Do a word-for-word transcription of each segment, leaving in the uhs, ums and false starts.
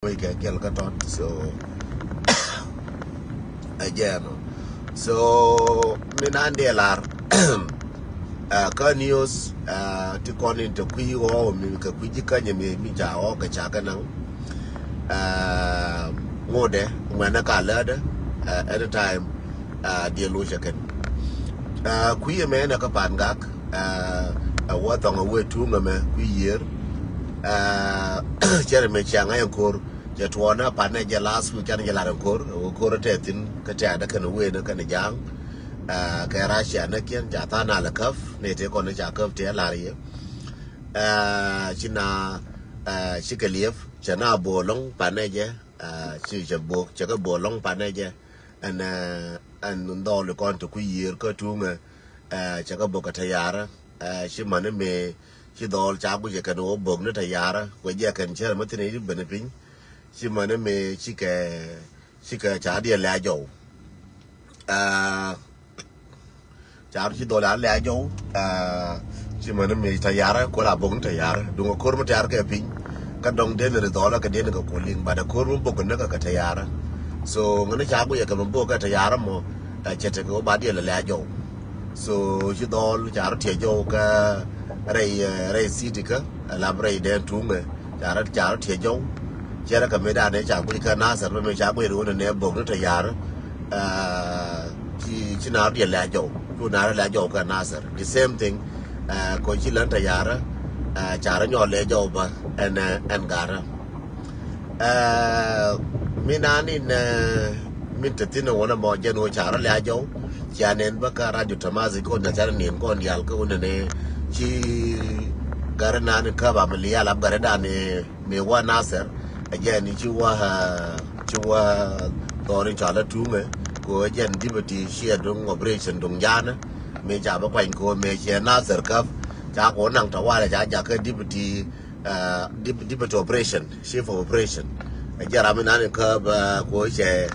Wec kɛ kɛl kä tɔt. So ɛ jɛn ɔ. So mi nan diɛ lar ɛ kä news ɛ ti kɔn in te kui̱ ɣɔɔ mi kɛ kui̱ ji̱ känyɛ mi mi ca ɣɔɔ kɛ ca kɛ naŋ ɛ ŋotdɛ ŋuɛnɛ ka läätdɛ ɛ anytime ɛ diɛ loc ɛ kɛn ɛ kui̱ ɛmɛ ɛn ɛ kä Pan Gak ɛ ɛ wä thɔŋ ɛ wee tuŋ ɛmɛ kui̱ yiër ɛ cɛrɛ mɛ ciaŋ ɛ ɛn ko̱r. Cɛ tuɔɔnä panɛ jɛ last week can jɛ lar in ko̱r ɛ wä ko̱r ɛ tɛ thi̱n kä tɛ adä kɛn wen ɛ kɛn ja̱a̱ŋ ɛ kɛ Russia nä kiɛn ca tha̱a̱ŋ nalɛ käp ni tëë kɔn ca käp tëë lar yɛ ɛ ci na ɛ ci kɛ liep cɛ na bo̱o̱ lɔ̱ŋ panɛ jɛ ɛ ci cɛ bo̱o̱ cɛ kɛ bo̱o̱ lɔ̱ŋ panɛ jɛ ɛn ɛ ɛn dhɔl kɔn te kui̱ yiër kä tuŋɛ ɛ cɛ kɛ bo̱o̱ kɛ tɛ yarä ɛ ci mani mëë ci dhɔl ca guic ɛ kɛn wä bo̱o̱k ni tɛ yarä kuɛ jɛ kɛn cɛr mä thi̱n ɛ i̱ ben piny ci mani mëë ci kɛ ci kɛ ca diɛ lɛ a jɔw ɛ ca ci dhɔl a lɛ a jɔw ɛ ci mani mëë tɛ yarä kuɛ la bo̱o̱k ni tɛ yarä duŋ ɛ ko̱r mi tɛ yarä kɛ piny kä dɔŋ den ri dhɔl ɛ kɛ den kɛ kuliŋ bat ɛ ko̱r mi bo̱o̱k ni kɛ kɛ tɛ yarä so ŋäni ca guic ɛ kɛ mi bo̱o̱k kɛ tɛ yarä mɔ ɛ cɛ tekɛ wä ba diɛ lɛ lɛ a jɔw so ci dhɔl ca rɔ tiɛ jɔw kä rɛy ɛ rɛy city kä ɛ lap rɛy den tuŋɛ ca rɔ ca rɔ tiɛ jɔw cɛ rɛ kɛ mi dan ɛ ca guic kä Nasir bä mi ca guic ri wä ni nɛ bo̱o̱k ni tɛ yarä ɛ ci ci na rɔ diɛ lɛ a jɔw cu na rɔ lɛ a jɔw kä Nasir the same thing ɛ ko ci län tɛ yarä ɛ ca rɔ nyɔl lɛ jɔw bä ɛn ɛ ɛn garä ɛ mi na ni nɛ min te thi̱n ɛ wä ni mɔ jɛn wä ca rɔ lɛ a jɔw cia nɛn bä kä Radio Tamazi kɔn ca ca rɔ nɛn kɔn dial kä wä ni nɛ ci garä na ni käp a mi lial ap garä dan ni mi wä Nasir ɛ jɛn ni ci wä ɛ ci wä dhɔr in ca lä tuŋɛ ko ɛ jɛn deputy ci ɛ duŋ operation duŋ janä mi ca bä kuany ko mi ciɛ Nasir käp ca ko naŋ tawalɛ ca jakä deputy ɛ deputy operation chief of operation ɛ jɛ ram inan in käp ɛ ko cɛ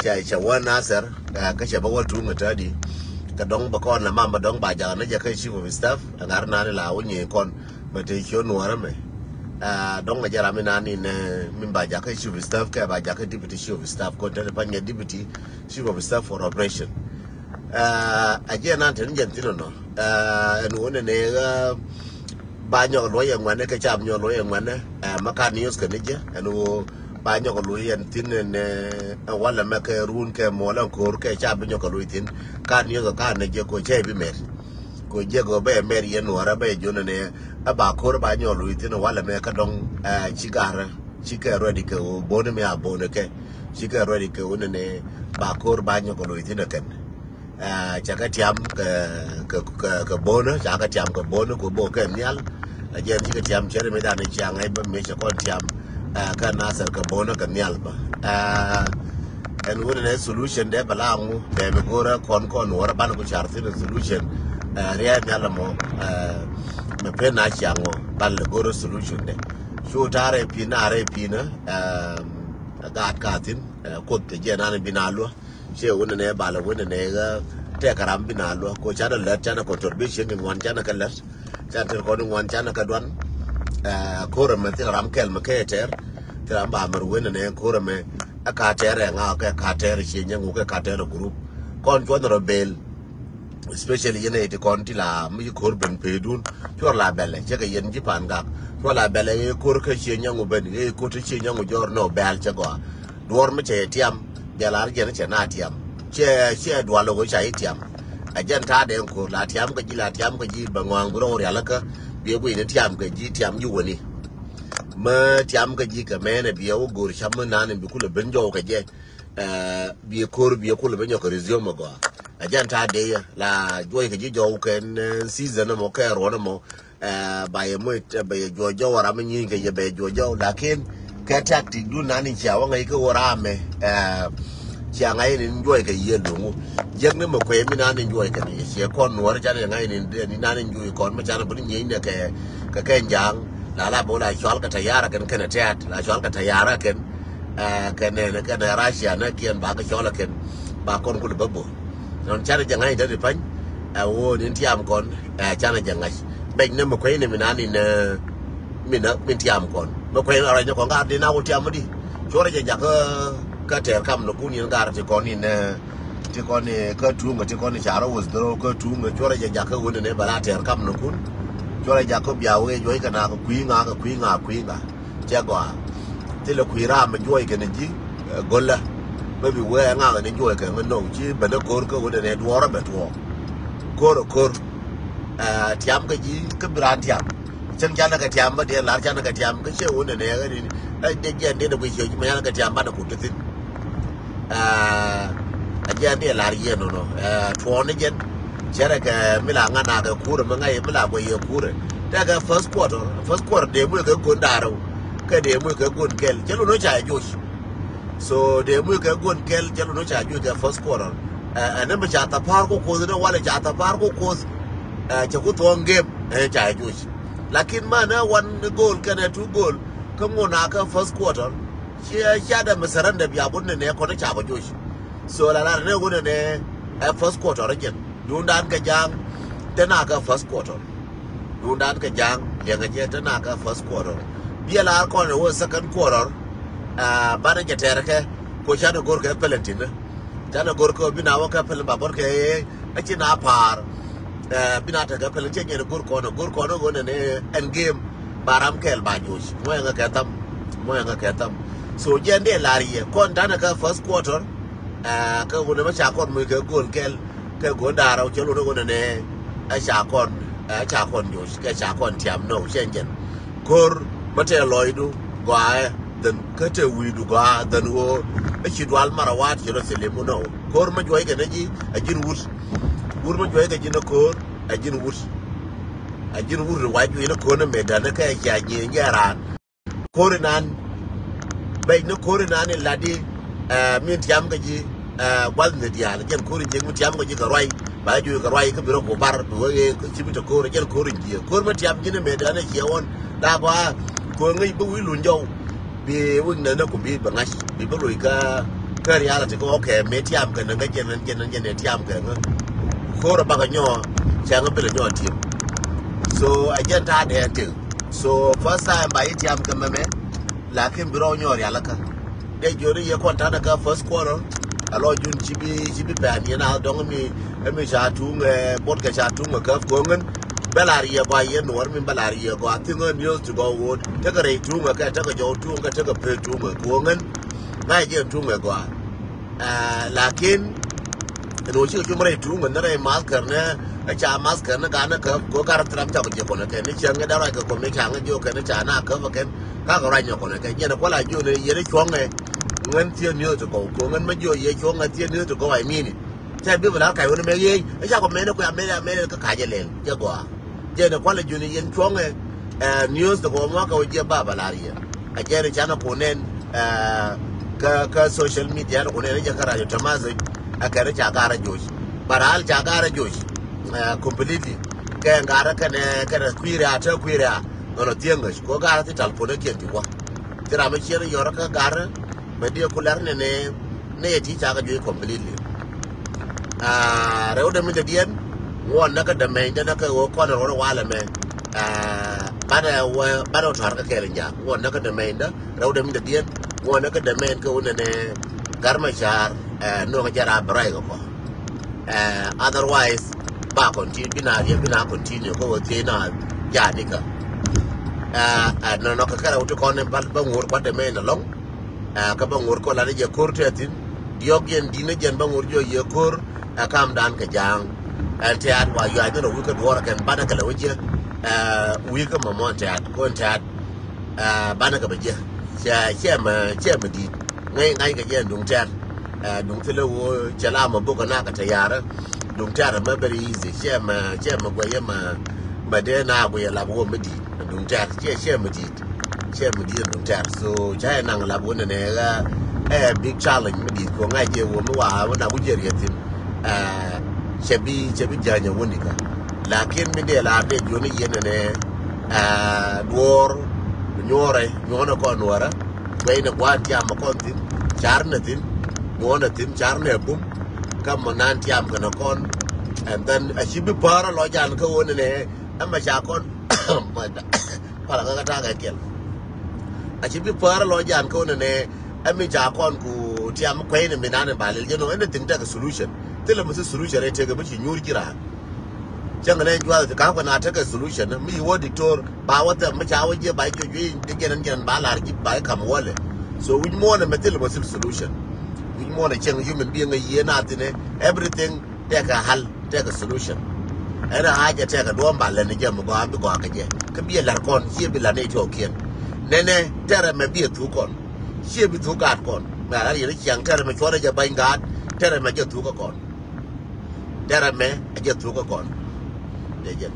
cɛ cɛ wä Nasir ɛ kä cɛ bä wä tuŋ ɛ tädi kɛ dɔŋ bä kɔn la mam bä dɔŋ ba jakä ni jɛ kä chief of staff ɛ ŋar nan in la wä nyɛ kɔn bä te ciö nuɔrä mɛ ɛ dɔŋ ɛ jɛ ram inan in min ba jakä chief of staff kɛ ba jakä deputy chief of staff kɔn te pa nyɛ deputy chief of staff for operation ɛ jɛ nan te ni jɛ thin nɔ ɛ ɛn wä ni ne ɛ ba nyɔk luɔy ɛ ŋuɛnɛ kɛ cap nyɔk luɔy ɛ ŋuɛnɛ ɛ ma ka news kɛ ni jɛ ɛn ɣöö ba nyɔk luɔy ɛn thin ɛn ɛ walɛ mɛ kɛ run kɛ muɔl ɛn ko̱r kɛ cap bi nyɔk kɛ luɔy thin ka news ɛ ka ni jɛ ko cɛ bi mɛr ko jɛ ko bɛ mɛr yɛn nuɔrɛ bɛ jɔn ɛn ɛ ba ko̱r ba nyɔk luɔy thin walɛ mɛ kä dɔŋ ɛ ci garɛ ci kɛ ready kɛ ɣöö bon mi a bon kɛ ci kɛ ready kɛ ɣöö ni ba ko̱r ba nyɔk kɛ luɔy thin ɛ kɛn. Ɛ cakɛ tiam kɛ kɛ kɛ kɛ bonä cakɛ tiam kɛ bonä ku bo kɛ nhial. Ɛ jɛn cikɛ tiam cɛri mi dan ni ciaŋ ɛ bä mi cɛ kɔn tiam ɛ kɛ Nasir kɛ bonä kɛ nhial bä. Ɛ ɛn wun ni solution dɛ bɛ la ŋu bɛ bi gorä kɔn kɔn wä rɛ ban ku car thin solution. Ɛ riɛ nhial mɔ ɛ mɛ pen na ciaŋ wä ban lɛ gorä solution dɛ. Cu tarɛ pin na rɛ pin ɛ gaat ka thin ɛ kuoth kɛ jɛ nan bi na luä. Ciɛ wunɛ nɛ balɛ wunɛ nɛ ɣä tɛkɛ ram bi na luä ko canɛ lät canɛ contribution ni ŋuan canɛ kɛ lät. Canɛ tɛr kɔn ni ŋuan canɛ kɛ duan. Ɛ korɛ mɛ thil ram kɛl mɛ kɛ tɛr thil ram ba mɛr wunɛ nɛ korɛ mɛ. Ɛ ka tɛr ɛ ŋa kɛ ka tɛr ciɛ nyɛ ŋu kɛ ka tɛr group. Kɔn cuɔn rɔ bel. Especially yɛn ɛ ti kɔn ti la mi ci kor ben pee dun cuɔr la bɛlɛ cɛ kɛ yɛn ci pan gak cuɔr la bɛlɛ ɛ kor kɛ ciɛ nyɛ ŋu ben ɛ kor ti ciɛ nyɛ ŋu jɔr nɔ bɛl cɛ gɔa. Duɔr mi cɛ tiam jɛ lar jɛn cɛ na tiam. Cɛ cɛ dual ɣöö ca i̱ tiam. A jɛn ta̱a̱ dɛŋ ko̱r la tiam kä ji̱ la tiam kä ji̱ bɛ ŋɔaŋ bi rɔw rial kä biɛ guiy ni tiam kä ji̱ tiam ji̱ wäni. Mä tiam kä ji̱ kɛ mɛnɛ biɛ wä go̱r cam mi nan in bi kulɛ ben jɔw kɛ jɛ. Ɛ biɛ ko̱r biɛ kulɛ ben nyɔk kɛ resume gɔaa. A jɛn ta̱a̱ dee yɛ la juɔy kɛ ji̱ jɔw kɛn season mɔ kɛ ruɔn mɔ. Ɛ ba yɛ moc ɛ ba yɛ juɔc jɔw ram mi nyieny kɛ yɛ ba yɛ juɔc jɔw lakin kɛ tactic dun nan in cia wä ŋäc kä wä ramɛ. Ɛ cia ŋa̱c in in juɔc kɛ yiëë luŋu jiäk ni mɛ kuɛ mi nan in juɔc kɛ ni ciɛ kɔn nuɔr can in ŋa̱c in in nan in juɔc kɔn mɛ can bä ni nyieny nɛ kɛ kɛ kɛ njaŋ. La la bä la cual kɛ tayara kɛn kɛn tɛt la cual kɛ tayara kɛn. Ɛ kɛn nɛ kɛn Russia nɛ kiɛn ba kɛ cual kɛn ba kɔn kul bä bä. Nɔn canɛ jɛ ŋa̱c in te ti pany. Ɛ woo ni tiam kɔn ɛ canɛ jɛ ŋa̱c bɛc ni mi kuɛy ni mi na ni nɛ mi na mi tiam kɔn mi kuɛy ni rɔc ni kɔn ka di na wä tiam mi di. Cuɔrɛ jɛ jakä kä tɛɛr kam ni kun yɛn gar ti kɔn in, eh, ti kɔn in kä tuŋ ti kɔn in carɛ wes dhoro kä tuŋ cuɔrɛ jɛ jakä wun in bɛ la tɛɛr kam ni kun. Cuɔrɛ jakä bia wee juɔc kɛ na kɛ kui̱ ŋa kɛ kui̱ ŋa kui̱ ŋa. Cɛ gɔaa. Thilɛ kui̱ ram mi juɔc kɛ ni ji̱, eh, go̱lä. Bä bi wee ŋa kɛ ni juɔc kɛ ŋä nɔw ci bɛ ni ko̱r kä wun in duɔrɛ bɛ tuɔɔk. Ko̱r ɛ ko̱r. Eh, tiam kɛ ji̱ kä bi raan tiam. Cäŋ canɛ kɛ tiam bä diɛn lar canɛ kɛ tiam kä ciɛ wun in ɛ ɣä ni. Eh, dee jiɛn dee ni guic ciɛ ji̱ mɛ canɛ kɛ tiam banɛ kut ti thin. Ɛ jiɛn diɛ lar yɛ nɔnɔ. Ɛ tuɔɔni jɛn. Cɛrɛ kɛ mi la ŋa na kɛ kurɛ mi ŋa yɛ mi la guɛ yɛ kurɛ. Tɛ kɛ first quarter, first quarter dee muc kɛ gon da̱rɛ wä. Kɛ dee muc kɛ gon kɛl cɛ lun wä ca yɛ joc. So dee muc kɛ gon kɛl cɛ lun wä ca joc kɛ first quarter. Ɛ ɛn mi ca thapar ku koth ni walɛ ca thapar ku koth. Ɛ cɛ ku thuɔŋ game ɛ ca yɛ joc. Lakin man ɛ one goal kɛnɛ two goal. Kä ŋun a kä first quarter. Ciɛ ciɛ dɛ mi surrender bia bun ni nɛ kɔn ca bä joc. So la la ni gun ni nɛ ɛ first quarter jɛn. Dun dan kɛ jaŋ. Tɛ na kä first quarter. Dun dan kɛ jaŋ. Liɛŋɛ jɛ tɛ na kä first quarter. Biɛ la kɔn wä second quarter. Ɛ banɛ jɛ tɛrɛ kɛ ko canɛ gor kɛ penalty ni. Canɛ gor kɛ bi na wä kɛ penalty ba bor kɛ ɛ ci na par. Ɛ bi na tekɛ pɛl cɛ nyɛn go̱r kɔn go̱r kɔn go̱r nɛn ɛ ɛn game. Ba ram kɛɛl ba joc mɔ yɛn kɛ tham. Mɔ yɛn kɛ tham. So jɛn dee lar yɛ kɔn tanɛ kɛ first quarter. Ɛ kɛ wun ɛmɛ ca kɔn muc kɛ go̱l kɛɛl kɛ go̱r da̱rä cɛ lun go̱r nɛn ɛ ca kɔn ɛ ca kɔn joc kɛ ca kɔn tiam nɔ cɛ jɛn. Ko̱r bä tɛ lɔcdu gɔaaɛ dhɛn kä tɛ wi̱i̱du gɔaa dhɛn ɣöö ɛ ci dual mara wa̱a̱t ci rɔ thilimu nɔ. Ko̱r mä juɔc kɛ ni ji̱ ɛ ji̱n wut. Wut mä juɔc kɛ ji̱n ɛ ko̱r ɛ ji̱n wut. Ɛ ji̱n wut ri wac juɔc ni ko̱r ni metdan ni kɛ cia nyiee nyɛ raan. Ko̱r inan bɛc ni ko̱r inan in lat di. Ɛ min tiam kɛ ji̱ ɛ gua̱th ni diaal jɛn ko̱r in jiek mi tiam kɛ ji̱ kɛ ruac. Ba jiök kɛ ruac kä bi rɔ ku bar bi wee ci bi te ko̱r jɛn ko̱r in jiek ko̱r mi tiam ji̱n in metdan in ciɛ ɣɔn. La gɔaa ko̱r ŋäc bi wi̱i̱ luny jɔw. Bi wi̱i̱ nɛn ni ku bi bɛ ŋa̱c bi bi luc kä kä reality kä ɣɔk kɛ mi tiam kɛ ni ŋäc jɛn jɛn jɛn tiam kɛ ŋä. Ko̱r a bakɛ nyɔɔ cɛ ŋä bi lɛ nyɔɔ tiam. So a jɛn ta̱a̱ dɛɛ tëk. So first time ba yi tiam kɛ mɛmɛ. Lakin bi rɔ nyɔɔ rialikä. Dee jiɔni yɛ kɔn tanɛ kä first quarter. A lɔ jun ci bi ci bi pɛn yɛn a dɔŋ mi mi ca tuŋ ɛ bot kɛ ca tuŋ ɛ käp koŋän. Bɛ lar yɛ gɔaa yɛ nuɔr mi bɛ lar yɛ gɔaa thiŋ ɛ news ti gɔw wot tekɛ rɛy tuŋ ɛ kɛ tekɛ jɔw tuŋ kɛ tekɛ peth tuŋ ɛ koŋän. Ŋa̱c jɛ tuŋ ɛ gɔaa. Ɛ lakin ɛn ɣöö cikɛ cum rɛy tuŋ ɛn rɛy mathkɛr ni ɛ ca mathkɛr ni gan ni käp kɛ ɣöö gar thil ram cakɔ jiɛ kɔn ɛ kɛn ni cäŋ ni dee ruac kɛ kɔn ni ca ni a käp ɛ kɛn. Kakɛ ruac nyɔk kɔn ɛ kɛn yɛn ɛ kual a jiön ɛ yɛn ɛ cuɔ̱ŋ ɛ ŋän thiee niöth ti gɔw kɛ ɣöö ŋän mä jiö yɛ cuɔ̱ŋ ɛ thiee niöth ti gɔw a imini. Cɛ bi bi lar kac ɣöö ni mɛ yee ɛ cakɔ mɛn ɛ kuɛ amɛn amɛn kä kac ɛ lɛl cɛ gɔaa. Jɛn ɛ kual a jiön ɛ yɛn cuɔ̱ŋ ɛ ɛ niöth ti gɔw muakä ɣöö jiɛ ba bɛ lar yɛ. A jɛn i̱ canɛ ku nɛn ɛ kä kä social media ni ku nɛn i̱ jɛ kä radio Tamazic. Ɛ kɛn i̱ ca gar a joc but al ca gar a joc ɛ completely. Kɛ gar kɛnɛ kɛnɛ kui̱ ria te kui̱ ria. Nɔnɔ thieŋ ŋäc ku gar thi tal puɔ̱n i̱ kiɛn ti wä. Thi ram i̱ ciɛn i̱ yɔr kä gar. Bɛ diɛ ku lɛr nɛnɛ nɛ yɛ ti ca kɛ joc completely. Aa rɛw dɛ mi dɛ diɛn ŋuɔn nä kä dɛ mɛny dɛ nä kä ɣöö kɔn rɔn walɛ mɛ. Aa banɛ wä banɛ wä tuar kä kɛɛl in jaak ŋuɔn nä kä dɛ mɛny dä rɛw dɛ mi dɛ diɛn ŋuɔn nä kä dɛ mɛny kä wä nɛnɛ. Gar mɛ caar ɛ nuɔk jɛ raa bɛ ruac kɛ kɔ. Ɛ otherwise ba continue bi na riɛ bi na continue kä wä thiee na jaa nikä. Ɛ ɛ nɔnɔ kɛ kɛ rɛw ti kɔn in ba ŋuɔr kuat dɛ mɛny dä lɔŋ. Ɛ kä bä ŋor kɔ lat jɛ ko̱r tɛthin. Diɔk yɛn di̱n jɛn bä ŋor jɔ yɛ ko̱r. Ɛ kamdan kɛ ja̱a̱ŋ. Ɛn tɛ̈t wa yuac ni rɔ wi̱i̱ kä duɔ̱ɔ̱r kɛn banɛ kɛ lɛ wä jiɛ. Ɛ wi̱i̱ kä mɔmɔ ɛn tɛ̈t kɔn tɛ̈t. Ɛ banɛ kɛ bɛ jiɛ. Cɛ cɛ mɛ cɛ mɛ di̱i̱t. Ŋäc ŋa̱c kɛ jɛ ɛn duŋ tɛ̈t. Ɛ duŋ thilɛ woo cɛ la mɛ bok kɛ na kɛ tɛ yarä. Duŋ tɛ̈t mɛ very easy cɛ mɛ cɛ mɛ guɛyɛ mɛ mɛ dee na guɛyɛ lap woo mɛ di̱i̱t. Duŋ tɛ̈r ciɛ ciɛ mi di̱i̱t. Ciɛ mi di̱i̱t duŋ tɛ̈r so ca yɛ naŋ lap wä nɛnɛ ɣä. Ɛ big challenge mi di̱i̱t kɔ ŋa̱c jɛ wä mi wa wä na wä jɛ riɛth thi̱n. Ɛ cɛ bi cɛ bi ja̱nyɛ wä nikä. Lakin mi dee lar dee juɔ̱n i̱ yɛn nɛnɛ. Ɛ duɔ̱ɔ̱r nyuɔ̱ɔ̱rɛ nyuɔ̱ɔ̱nɛ kɔn nuɔ̱ɔ̱rä. Guɛy ni gua̱a̱n tiam ɛ kɔn thi̱n car ni thi̱n. Nyuɔ̱ɔ̱nɛ thi̱n car ni ɛ bum. Kä mɔ nan tiam kɛnɛ kɔn. And then a ci bi päär a lɔ jan kä wä nɛnɛ. Ɛmɛ ca kɔn. Pala kä kä ta̱a̱ kɛ kiɛl. A ci bi päär lɔ jan kä wä nɛnɛ. Ɛ mi ca kɔn ku tiam kuɛy ni mi nan in ba lil jɛ no, anything tekɛ solution. Thilɛ mi thi solution ɛ tekɛ mi ci nyuur ji̱ raan. Cäŋ nɛ juath ti ka̱n kuɛ na tekɛ solution mi wä diktor ba wä thɛm mi ca wä jiɛ ba jiɛ jui̱ di jɛn jɛn ba lar ji̱ ba kam wä lɛ. So wi̱c muɔnɛ mɛ thilɛ mi thi solution. Wi̱c muɔnɛ cäŋ human being ɛ yiee na thinɛ everything tekɛ hal, tekɛ solution. Ɛn a haja tekɛ duɔ̱ɔ̱m ba lɛn jɛ mi gɔaa bi gɔaa kɛ jɛ. Kä bi ɛ lar kɔn ciɛ bi lar ni tiɔɔkiɛn. Nɛnɛ tɛrɛ mɛ bi ɛ thuk kɔn. Ciɛ bi thuk gaat kɔn. Mɛ a lar yɛn ciaŋ tɛrɛ mɛ cuɔrɛ jɛ ba̱ny gaat. Tɛrɛ mɛ jɛ thuk kɛ kɔn. Tɛrɛ mɛ a jɛ thuk kɛ kɔn.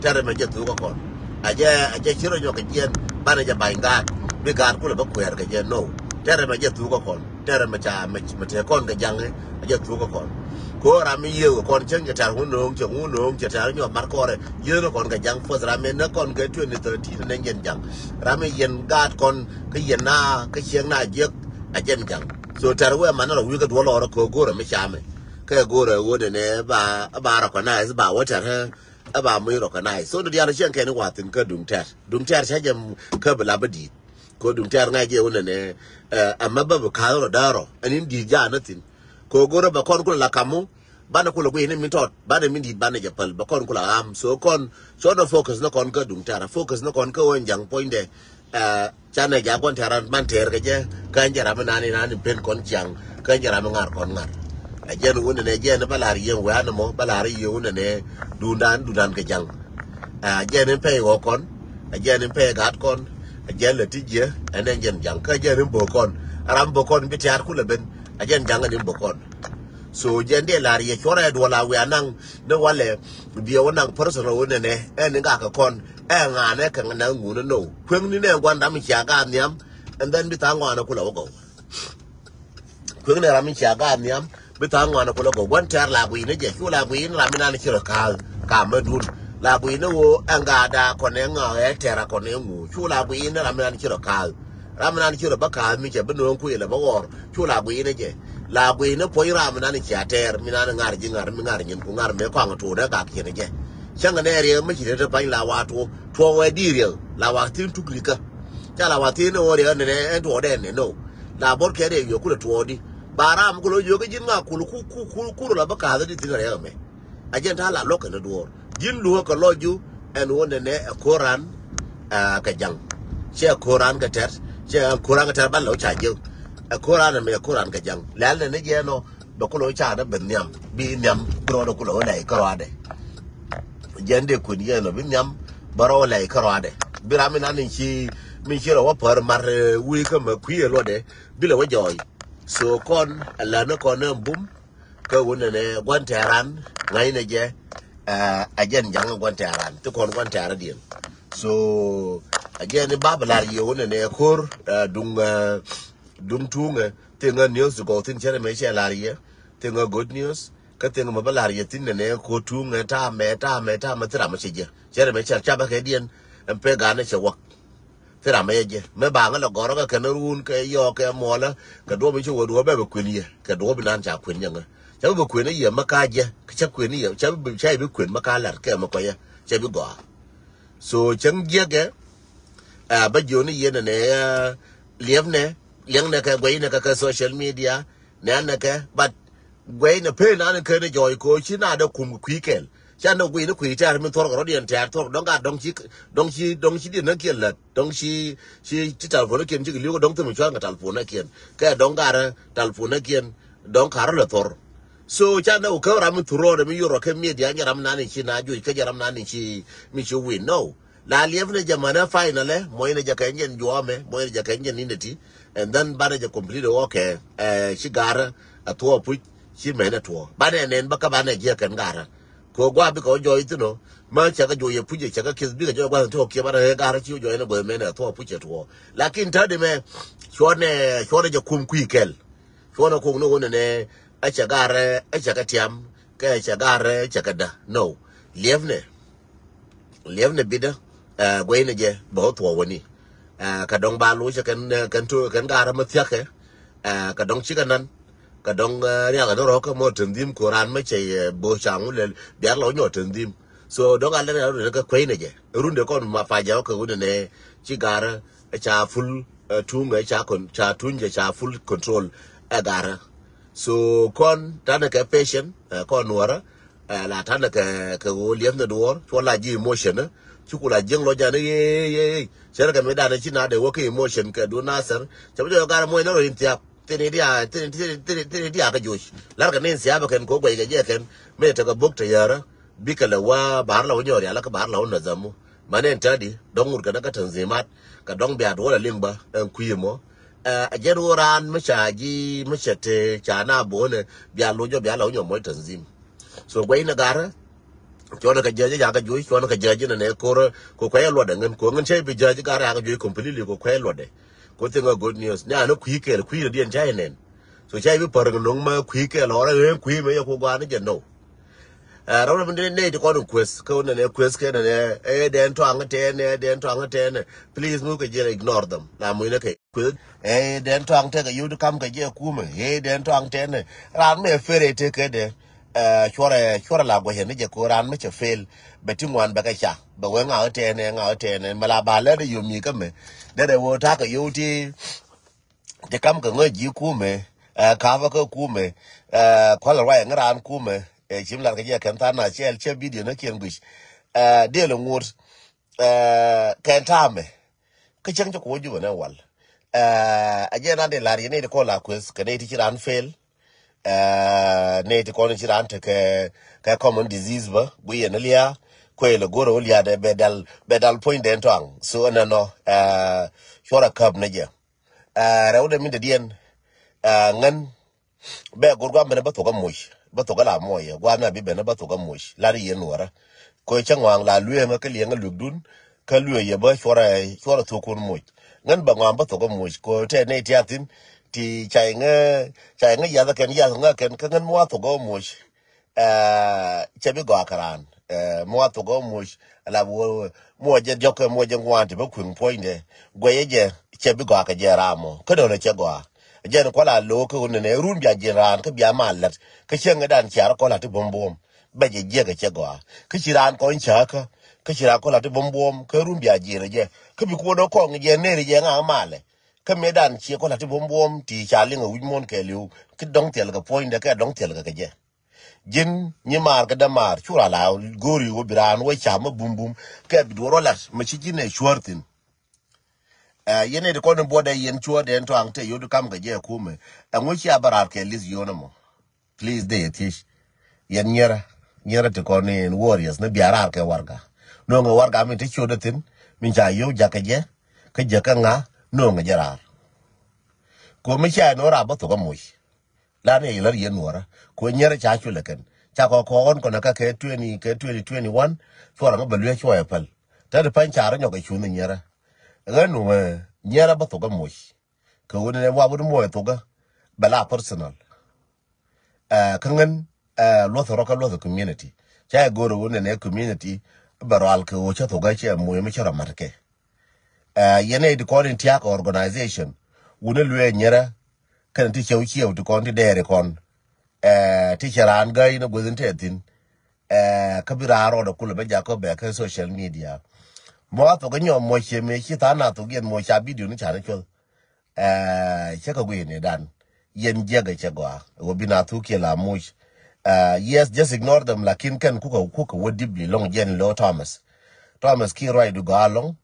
Tɛrɛ mɛ jɛ thuk kɛ kɔn. A jɛ a jɛ ci rɔ nyɔk kɛ jiɛn banɛ jɛ ba̱ny gaat. Bi gaat kulɛ bä kuɛɛr kɛ jɛ no. Tɛrɛ mɛ jɛ thuk kɛ kɔn. Tɛrɛ mɛ ca mɛ tëë kɔn kɛ jaŋ a jɛ thuk kɛ kɔn. Ko ram mi yiëë kɔn cäŋ cɛ tɛr ŋun no̱o̱ŋ cɛ ŋun no̱o̱ŋ cɛ tɛr nyɔk mat kɔrɛ yiëë ni kɔn kɛ jaŋ first ram mi ni kɔn kɛ twenty thirteen ni jɛn jaŋ. Ram mi yɛn gaat kɔn kä yɛn na kä ciɛŋ na jiɛk a jɛn jaŋ. So tɛr wee man ni rɔ wi̱i̱ kä duɔl ɔrɔ kɛ go̱rɛ mi camɛ kɛ go̱rɛ ɣöö nɛnɛ ba ba recognize ba wä tɛr ɛ ba mi recognize. So ni diaal ciɛŋ kɛn i̱ wathin kä duŋ tɛr duŋ tɛr cä jɛ kä bi la bä di̱i̱t. Ko duŋ tɛr ŋa̱c jɛ wä nɛnɛ ɛmɛ bä bi ka̱th rɔ däär rɔ ɛn in di̱i̱t jaanä thi̱n. Ko go̱rä bɛ kɔn kulɛ la kamu banɛ kulɛ guiy ni min tɔt banɛ min di̱i̱t banɛ jɛ päl bɛ kɔn kulɛ ɣam. So kɔn cɔn ɛ focus ni kɔn kä duŋ tɛr ɛ focus ni kɔn kä ɣän ja̱ŋ puɔ̱nydɛ. Canɛ ja̱ gua̱n tɛr an man tɛr kɛ jɛ kä ɛn jɛ ram mi nani nani pen kɔn ciaŋ kä ɛn jɛ ram mi ŋa̱r kɔn ŋa̱r. Ɛ jɛn wä nɛnɛ jɛn bä la̱r yieŋ wɛ an mɔ bä la̱r yieŋ wä nɛnɛ duundan duundan kɛ ja̱ŋ. Ɛ jɛn in pɛy ɣɔk kɔn ɛ jɛn in pɛy gat kɔn ɛ jɛn lɛ ti jiɛ ɛn ɛn jɛn ja̱ŋ kä jɛn in bök kɔn. Ram bök kɔn bi tiaat kulɛ ben ɛ jɛn ja̱ŋ ɛn in bök kɔn. So jɛn dee la̱r yɛ cuɔrɛ duɔl a wiaa naŋ ni walɛ biɛ wä naŋ personal wä nɛnɛ ɛn in gakɛ kɔn. Ɛ ŋa̱nɛ kɛ ŋa̱nɛ ŋunä no kueŋni nɛ gua̱n ram in cia gaat nhiam. And then bi tha̱a̱ŋ ŋɔaanɛ kulɛ wä gɔw. Kueŋni ram in cia gaat nhiam bi tha̱a̱ŋ ŋɔaanɛ kulɛ gɔw gua̱n tɛr la gui̱i̱ni jɛ cu la gui̱i̱ni ram in an ci rɔ ka̱a̱l. Ka̱a̱m mɛ dun la gui̱i̱ni ɣöö ɛn gaatda kɔn ɛ ŋa̱a̱ ɛ tɛr a kɔn ɛ ŋu cu la gui̱i̱ni ram in an ci rɔ ka̱a̱l. Ram in an ci rɔ bä ka̱a̱l mi cɛ bi no̱o̱ŋ kuëël ɛ bä ɣɔr cu la gui̱i̱ni jɛ. La gui̱i̱ni puɔ̱ny ram in an cia tɛr mi nan ŋa̱r ji̱ ŋa̱r mi ŋa̱r nyin ku ŋa̱r mëë kɔaŋ tuɔɔdɛ gak ciɛn jɛ. Cäŋ nɛ riɛk mi ci te te pa̱ny la wa tuɔɔk tuɔɔk wɛ di̱i̱r riɛk la wa thi̱n tuk rikä. Ca la wa thi̱n ni ɣöö riɛk nɛnɛ ɛn tuɔɔdɛ nɛ no. La bot kɛ riɛk yɔk kulɛ tuɔɔdi ba ram kulɛ yɔk ji̱n ŋa kul ku ku ku ku rɔ la bä ka̱a̱th di thi̱n riɛk mɛ. A jɛn ta̱a̱ la lɔk kɛn duɔɔr ji̱n luäk kɛ lɔc ju. Ɛn ɣöö nɛnɛ ɛ ko̱ran kɛ ja̱ŋ. Cɛ ko̱ran kɛ tɛr cɛ ko̱ran kɛ tɛr ban lɛ wä ca jiäk. Ɛ ko̱ran ɛmɛ ɛ ko̱ran kɛ ja̱ŋ lɛl nɛnɛ jɛ ɛnɔ. Bɛ kulɛ wä ca dä ben nhiam bi nhiam bi rɔɔdɛ kulɛ wä lɛy kärɔadɛ. Jɛn dee kuën yɛn ɔ bi nhiam bä rɔw lɛy kärɔadɛ. Bi ram mi nan in ci min ci rɔ wä pär mar wi̱i̱ kä mɛ kui̱ ɛ luɔtdɛ bi lɛ wä jɔɔy. So kɔn ɛ län ni kɔn ni bum kä wun nɛnɛ gua̱n tɛ̈ran ŋa̱cnɛ jɛ. A jɛn ja̱ŋ gua̱n tɛ̈ran thi kɔn gua̱n tɛ̈rä diɛn. So a jɛn i̱ bap lar yɛ wun nɛnɛ ko̱r duŋ duŋ tuŋɛ. Thiŋä news ti gɔw thin cɛ rɛ mɛ cɛ lar yɛ thiŋä good news. Kä thiŋä mɛ bä lar yɛ thin nɛnɛ ko̱r tuŋɛ tamɛ tamɛ tamɛ thi ram mɛ cɛ jɛ cɛ rɛ mɛ cɛ cap bä kɛ diɛn. Ɛn pek ganɛ cɛ wak. Thi ram mɛ yɛ jɛ mɛ baŋä lɛ gɔrä kɛ kɛn run kɛ yɔɔk kɛ muɔlä. Kɛ duɔ̱p in ci wä duɔ̱p bɛ bɛ kuën yɛ kɛ duɔ̱p in nan ca kuën yɛ ŋä. Cɛ bä bɛ kuën yɛ mɛ ka jɛ cɛ kuën yɛ cɛ bä cɛ bi kuën mɛ ka lar kɛ mɛ kɔyɛ cɛ bi gɔaa. So cäŋ jiɛkɛ. Ɛ bä jiöni yɛn nɛ liɛpnɛ liɛŋnɛ kɛ guɛynɛ kɛ kɛ social media. Nɛn nɛ kɛ but guɛy nɛ pen an kɛn jɔɔc koci na dɛ kum kui̱ kɛl. Ca nɛ guiy ni kui̱ tɛ̈r min thuɔrkɛ rɔ̱diɛn tɛ̈r thuɔrkɛ dɔ̱ŋ gat dɔ̱ŋ ci dɔ̱ŋ ci dɔ̱ŋ ci diɛn näkiɛn lät dɔ̱ŋ ci ci ci talpon näkiɛn cikɛ li̱w kɛ dɔ̱ŋ thim cua̱ŋ kɛ talpon näkiɛn. Kɛ dɔ̱ŋ gat talpon näkiɛn dɔ̱ŋ karä lɛ thor. So ca nɛ wä kä ram mi thurɔɔdɛ mi yorɔ kɛ media nyɛ ram nani ci na juc kä jɛ ram nani ci mi ci win no. La liɛp ni jɛ mänä finally mɔy ni jɛ kɛ nyɛn juɔmɛ mɔy ni jɛ kɛ nyɛn ni neti. And then banɛ jɛ complete wä kɛ ɛ ci garä a thuɔ puc ci mɛn a tuɔ banɛ nɛn bä kä banɛ jiɛ kɛn garä. Kɛ gua bikɛ wä jɔy thin ɔ mä cɛ kɛ juɔyɛ puc cɛ kɛ kieth bikɛ jɔy gua̱th ti ɔ kiɛ banɛ ɣɛ garä ci wä jɔy ni gua̱th mɛn a thuɔ puc cɛ tuɔ. Lakin tädi mɛ cuɔnɛ cuɔnɛ jɛ kum kui̱ kɛl. Cuɔnɛ kok ni wä nɛnɛ ɛ cɛ garɛ ɛ cɛ kɛ tiam kɛ ɛ cɛ garɛ ɛ cɛ kɛ dä no. Liɛpnɛ liɛpnɛ bitdä ɛ guɛynɛ jɛ bɛ wä thuɔɔk wäni. Ɛ kɛ dɔ̱ŋ ba loc ɛ kɛn kɛn to kɛn garɛ mä thia̱kɛ. Ɛ kɛ dɔ̱ŋ cikɛ nan kɛ dɔ̱ŋ riakä ni rɔ̱kä mɔ tendhim ko̱ran mä cɛ yɛ bo̱ caŋ wä lɛl biar lɔ nyɔ tendhim. So dɔ̱ŋ a lɛn a rundɛ kɛ kuɛynɛ jɛ rundɛ kɔn ma pa jɛ wä kɛ wä nɛnɛ ci garɛ ɛ ca full. Ɛ tuŋ ɛ ca con ca tuny jɛ ca full control ɛ garä. So kɔn tanɛ kɛ patient ɛ kɔn nuɔrä ɛ la tanɛ kɛ kɛ ɣöö liɛmnɛ duɔɔr cuɔ la ji̱ emotion ɛ. Cukula jiäŋ lɔ janɛ yee yee yee cɛ rɛ kɛ mi danɛ ci na dee wä kɛ emotion kɛ du nasɛr. Cɛ bi jɔ garä muɔc nɛ rɔ in thiap. Thini dia thini thini thini thini dia kɛ joc. Lar kɛ ni in thiap kɛn ko guɛc kɛ jɛ kɛn mi tekɛ bok te yärä. Bikɛ lɛ wä bahar la wä nyɔɔr yalä kä bahar la wä nadhamu. Mani ɛn tädi dɔ̱ŋ ŋut kɛn kä tanzimat kɛ dɔ̱ŋ bia duɔl a liŋ bä ɛn kui̱ mɔ. Ɛ jɛn wä raan mi ca ji̱ mi cɛ te ca na bo̱o̱nɛ bia lo̱c jɔ bia la wä nyɔ mɔc tanzim. So guɛy ni garä. Cuɔnɛ kɛ jääc yakä juɔc cuɔnɛ kɛ jääc inɛ nɛ ko̱rä. Ko kuɛy luɔtdɛ ŋän ko ŋän cä bi jääc garä yakä juɔc completely ko kuɛy luɔtdɛ. Ko thing a good news ni anä kui̱ kɛɛl kui̱ rɛ diɛn ca inɛn. So ca i̱ bi pär kɛ no̱ŋ ma kui̱ kɛɛl ɣɔrɛ ɣen kui̱ mɛ yɛ ku gɔaa ni jɛ nɔw. Ɛ rɔm rɔm ni nɛy ti kɔn in kueth kä wun nɛnɛ kueth kɛ nɛnɛ ɛ dɛn tɔaŋ tɛnɛ ɛ dɛn tɔaŋ tɛnɛ. Please ŋu kɛ jiɛn ignore them la muc ni kɛ kueth. Ɛ dɛn tɔaŋ tɛkɛ yot kam kɛ jiɛ kumɛ ɛ dɛn tɔaŋ tɛnɛ. Raan mɛ fɛrɛ tekɛ dɛ. Ɛ cuɔrɛ cuɔrɛ la guɛcɛ ni jɛ ko raan mɛ cɛ fail. Bɛ ti ŋuan bɛ kɛ ca bɛ wee ŋa̱ tɛnɛ ŋa̱ tɛnɛ mɛ la ba lɛt yom mi kä mɛ. Dɛrɛ wee takɛ yot ti. Ti kam kɛ ŋäc ji̱ kumɛ ɛ kapä kä kumɛ. Ɛ kual ruac ŋä raan kumɛ ɛ cim lar kɛ jɛ kɛn than na cɛɛl cɛ bidio nä kiɛn guic. Ɛ diɛl ŋut ɛ kɛn tamɛ. Kä cäŋ cä kuɔ jupɛ nɛ wal. Ɛ a jɛ nan di lar yɛ nɛy ti kɔn la kueth kɛ nɛy ti ci raan fail. Ɛ nɛy ti kɔn ci raan tekɛ kɛ common disease bä gui yɛn lia. Kuɛ lɛ go̱rɛ wä liaadɛ bɛ dal bɛ dal puɔ̱nydɛn tɔaŋ so ɛnɛnɔ. Ɛ cuɔrɛ käp nɛ jɛ. Ɛ rɛwdɛ min dɛdiɛn. Ɛ ŋän bɛ go̱r guam ben bä thok amoc bä thok ala muɔyɛ guam ya bi ben bä thok amoc lar yɛ nuɔrä. Koy cä ŋɔaŋ la lueeŋä kä liɛŋä luekdun kä lueeyɛ bä cuɔrɛ cuɔrɛ thokun moc. Ŋän bɛ ŋɔaŋ bä thok amoc koy tɛ nɛy tiathin. Ti cay ŋä cay ŋä yath akɛn yath ŋä kɛn kä ŋän muɔ thok amoc. Ɛ cɛ bi gɔaa kɛ raan. Ɛ muɔ thok amoc. Ala bi wä muɔ jɛ diɔk kɛ muɔ jɛ ŋuan ti bä kueŋ puɔ̱nydɛ. Guɛyɛ jɛ cɛ bi gɔaa kɛ jɛ ram mɔ kä dɔ̱nɛ cɛ gɔaa. Jɛn kuala lo̱o̱ kä wun nɛnɛ run bia jiɛn raan kä bia mal lät kä cieŋ dan ciar kɔla ti buɔm buɔm. Bɛ jɛ jiɛk cɛ gɔaa kä ci raan kɔn cä kä kä ci raan kɔla ti buɔm buɔm kä run bia jiɛn jɛ kä bi kuɔn kɔŋ jɛ neri jɛ ŋaŋ malɛ. Kä mëë dan ciɛ kɔla ti buɔm buɔm ti ca liŋ a wi̱c muɔn kɛ liw kä dɔŋ thil kɛ puɔ̱nydɛ kɛ dɔŋ thil kɛ kɛ jɛ. Ji̱n nyi maar kä dämaar cura la go̱o̱ri wä bi raan wä cam mä bumbum kɛ bi duɔr wä lat mä ci ji̱n ɛ cuäär thi̱n. Ɛ yɛn ɛ ti kɔn in buɔt ɛ yɛn cuäär dɛn tɔaŋ te yot kam kɛ jɛ kumɛ. Ɛŋu cia bä raar kɛ lith yonä mɔ. Please dee yɛ thiec. Yɛn nyierä nyierä ti kɔn in warriors ni bia raar kɛ warga. No̱o̱ŋɛ warga min ti ciötdä thi̱n min ca yio̱w jakä jɛ kä jɛ kä ŋa no̱o̱ŋɛ jɛ raar. Ko̱ mi cia in wä raar bä thok amoc. Lan yɛ yɛ lär yɛn nuɔrä kuɛ nyɛrä ca culɛ kɛn ca kɔ kɔɔn kɔnɛ kä kɛ twenty kɛ twenty twenty one. Cuɔrɛ ŋä bɛ luee cuɔyɛ päl. Tɛt pany ca rɔ nyɔk ɛ cuŋ ni nyɛrä. Ɣän nuɛ nyɛrä bä thok ɛ moc. Kɛ ɣöö ni nɛ wap wut muɔc thok ɛ bɛ la personal. Ɛ kä ŋän ɛ luɔth rɔ kä luɔth community. Ca yɛ go̱o̱r ɣöö ni nɛ community bɛ rɔal kɛ ɣöö cä thok ɛ cɛ moc mi cä rɔ mat kɛ. Ɛ yɛn ɛ di kɔn in tiak organization wuni luee nyerä. Kɛn ti cɛw ciɛw ti kɔn ti dɛɛri kɔn. Ɛ ti cɛ raan gäi ni gueth in tɛɛ thin. Ɛ kä bi raan rɔɔdɛ kulɛ bä jakä bɛ kä social media. Mɔ a thok inyɔ mɔ cie mëë ci than a thok yɛn mɔ ca video ni ca ni cuɔth. Ɛ cɛ kɛ guiy ni dan yɛn jiɛk ɛ cɛ gɔaa wä bi na thuk kiɛ la muc. Ɛ yes, just ignore them, lakin kɛn kukɛ kukɛ wä deeply lɔŋ jɛn lo Thomas. Thomas ki ruac du gɔaa lɔŋ.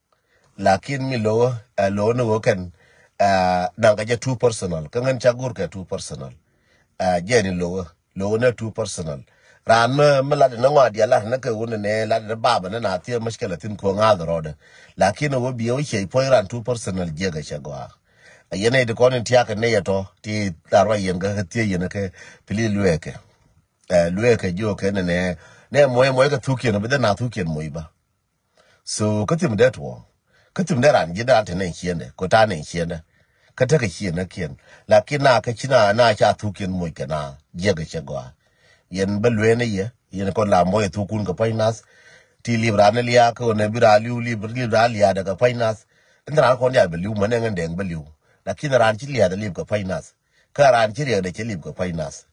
Lakin mi lo̱wä ɛ lo̱wä ni ɣöö kɛn ɛ naŋ kɛ jɛ too personal kä ŋän ca go̱r kɛ too personal. Ɛ jɛ ni lo̱wä lo̱wä ni too personal. Raan mi mi lat ni ŋɔa diɛ lat ni kɛ wun ni lat ni baba ni na thiee mushkila thin kuɔ ŋa̱th rɔɔdɛ. Lakin ɣöö biɛ wä ciɛ puɔ̱ny ran too personal jiɛk ɛ cɛ gɔaa. Ɛ yɛn ɛ ti kɔn in tiak kɛ ni yɛ tɔ ti lar wa yɛn kɛ thiee yɛn kɛ pili lueekɛ. Ɛ lueekɛ jiɔ kɛ ni nɛ nɛ muɔc muɔc kɛ thukiɛn bi dhɛ na thukiɛn muɔc ba. So kä thim dee tuɔɔŋ kä thim dee ran ji̱ dee ran te nɛn ciendɛ ko ta nɛn ciendɛ. Kä tekɛ ciendɛ kiɛn lakin na kä ci na na ca thukiɛn moc kɛ na jiɛk cɛ gɔaa. Yɛn bä lueene yɛ yɛn kɔn la mɔc thukun kɛ pɔc nath. Ti lip ran liaak kä ɣän bi ran liu lip lip ran liaadɛ kɛ pɔc nath. Ɛn ran kɔn diaal bɛ liu mɛn ɛŋɛn dɛŋ bɛ liu. Lakin ran ci liaadɛ lip kɛ pɔc nath kä ran ci riɛkdɛ cɛ lip kɛ pɔc nath.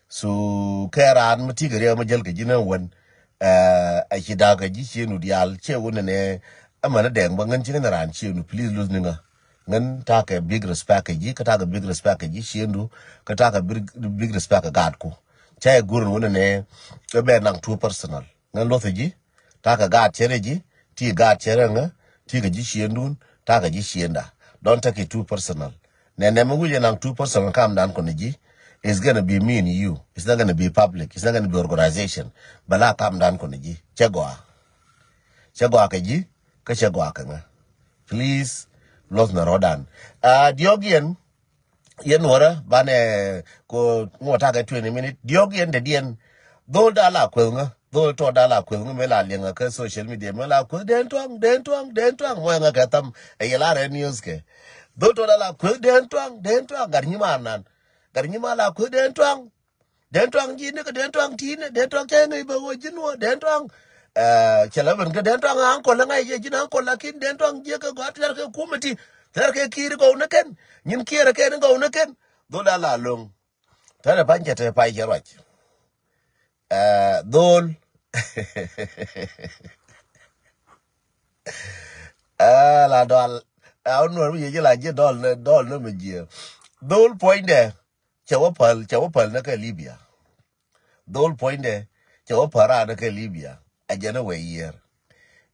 So kɛ raan mi ti kɛ riɛk mi jäl kɛ ji̱ ni wän. Ɛ ci da̱a̱k kɛ ji̱ ciënu diaal ciɛ wun ni nɛ. Ɛmɛn ni dɛŋ bä ŋän ci ŋän raan ciënu please luth ni ŋä. Ŋän takɛ big respect kɛ ji̱, kä takɛ big respect kɛ ji̱ ciëndu, kä takɛ big, big respect kɛ gaatku. Cä yɛ gur ni wunɛ nɛ, ɛ bɛ naŋ two personal. Ŋän luɔth ji̱, takɛ gaat cɛrɛ ji̱, ti gaat cɛrɛ ŋä, ti kɛ ji̱ ciëndun, takɛ ji̱ ciënda. Don't take it too personal. Nɛ nɛ mi wi̱c ɛ naŋ two personal kam dan kɔn ji̱, it's gonna be me and you. It's not gonna be public. It's not gonna be organization. Bɛ la kam dan kɔn ji̱. Cɛ gɔaa. Cɛ gɔaa kɛ ji̱, kä cɛ gɔaa kɛ ŋä. Please, luɔth nɛ rɔɔdan. Ah, diɔk yɛn, yɛn nuɔrä, banɛ ko ŋuɔ takɛ twenty minute. Diɔk yɛn dɛ diɛn. Dhol da la kueth ŋä, dhol tɔ da la kueth ŋä, mi la liɛŋ kä social media, mi la kueth den tuaŋ, den tuaŋ, den tuaŋ, mɔ ŋä kɛ tham, ɛ yɛ la rɛ news kɛ. Dhol tɔ da la kueth den tuaŋ, den tuaŋ, gat nyi ma nan. Gat nyi ma la kueth den tuaŋ. Den tuaŋ ji̱ ni kɛ den tuaŋ ti̱i̱n, den tuaŋ cɛ ŋäc bɛ wä ji̱n wä, den tuaŋ. Eh, cɛ lɛ ben kɛ den tuaŋ ankol ŋa̱c jɛ ji̱n ankol, lakin den tuaŋ jiɛ kɛ gɔaa tɛr kɛ kumɛ ti, tɛr kɛ ki̱i̱r gɔw ni kɛn, nyin kiɛɛr kɛn gɔw ni kɛn. Dhol a la loŋ. Tɛr ɛ pa̱ny cɛ tɛ pay cɛ ruac. Eh, dhol. Eh, la dɔl. A wä nuɔr mi yɛ ji̱ la ji̱ dɔl ni, dɔl ni mi jiɛ. Dhol puɔ̱nydɛ. Cɛ wä päl, cɛ wä päl ni kɛ Libya. Dhol puɔ̱nydɛ, cɛ wä päl raan ni kɛ Libya. Ɛ jɛn ni wee yiër.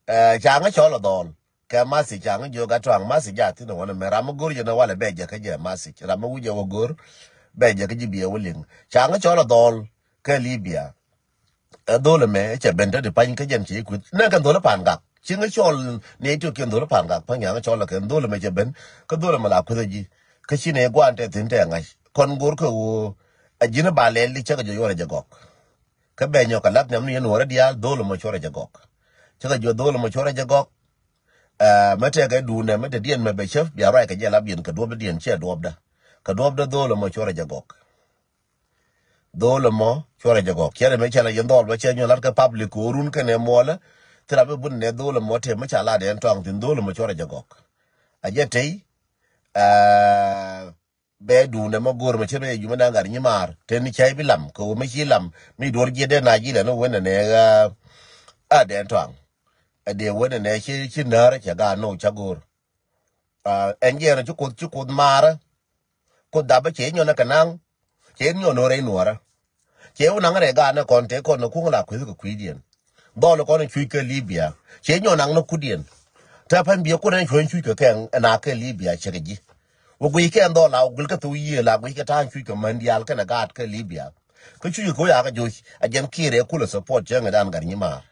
Eh, ca ŋä cɔl ɛ dhɔl. Kɛ masi ca ŋä jiök a tuaŋ masi ja thin ɛ wä ni mɛ ram mi go̱r jɛ ni walɛ bɛ jɛ kä jɛ masi. Ram mi wi̱c ɛ wä go̱r, bɛ jɛ kä ji̱ biɛ wä liŋ. Ca ŋä cɔl ɛ dhɔl kɛ Libya. Ɛ dhol ɛmɛ cɛ ben te di pany kä jɛn cɛ kueth. Nɛ kɛn dhol pan gak. Ci ŋä cɔl ni ti kɛn dhol pan gak. Pan yaŋ cɔl kɛn dhol ɛmɛ cɛ ben. Kä dhol ɛmɛ la kueth ji̱. Kä ci ni guan te thin te ŋa̱c. Kɔn gor kɛ wo. A ji̱n ba lɛl di cɛ kɛ jɔ yuɔrɛ jɛ gɔk. Kä bɛ nyɔk kɛ lak niam ni yɛn wärä diaal dhol ɛmɛ cuɔrɛ jɛ gɔk. Cɛ kɛ jɔ dhol ɛmɛ cuɔrɛ jɛ gɔk. Ɛ, mɛ tɛkɛ duundɛ mɛ te diɛn mɛ bɛ cäp bia ruac kɛ jɛ lap yɛn kɛ duɔpdä diɛn cɛ duɔpdä. Kɛ duɔpdä dhol ɛmɔ cuɔrɛ jɛ gɔk. Dhol ɛmɔ cuɔrɛ jɛ gɔk. Cɛ rɛ mɛ cɛ la yɛn dhɔl bä cɛ nyɔ lat kɛ public kɛ orun kɛnɛ muɔlɛ. Thil a bɛ bun nɛ dhol ɛmɔ te mɛ ca lat yɛn tɔaŋ thin dhol ɛmɔ cuɔrɛ jɛ gɔk. A jɛ tey, ɛ, bɛ duundɛ mɛ go̱r mɛ cɛ rɛ jumɛ na gat nyi maar. Te ni cɛ bi lam kɛ wä mɛ ci lam mi duɔr jiɛ dee na ji̱ lɛ ni wen nɛ nɛ, ɛ, a dɛn tɔaŋ. Ɛ dee wen nɛ nɛ ci, ci näärä cɛ gaat nɔ ca go̱r. Ah, ɛn jiɛɛn ci Kuoth, ci Kuoth maarä. Kuoth dapä cɛ nyɔn ɛ kɛ naŋ. Cɛ nyɔn ɛ rɛy nuɔrä. Cɛ wä naŋ rɛy gaat nɛ kɔn te kɔn nɛ kuŋ la kueth kɛ kui̱diɛn. Dhɔl kɔn cuc kɛ Libya. Cɛ nyɔn naŋ nɛ kudiɛn. Te pɛn biɛ kun ɛn cuɔ̱ny cuc kɛ kɛn ɛn a kɛ Libya cɛ kɛ ji̱. Wä guic kɛn dhɔl la wä guil kɛ thok yiëë la guic kɛ ta̱a̱ŋ cuc kɛ män diaal kɛnɛ gaat kɛ Libya. Kä cuc kɛ wä yakɛ joc a jɛn Kiir ɛ kulɛ support cɛ ŋɛ dan gat nyi maar.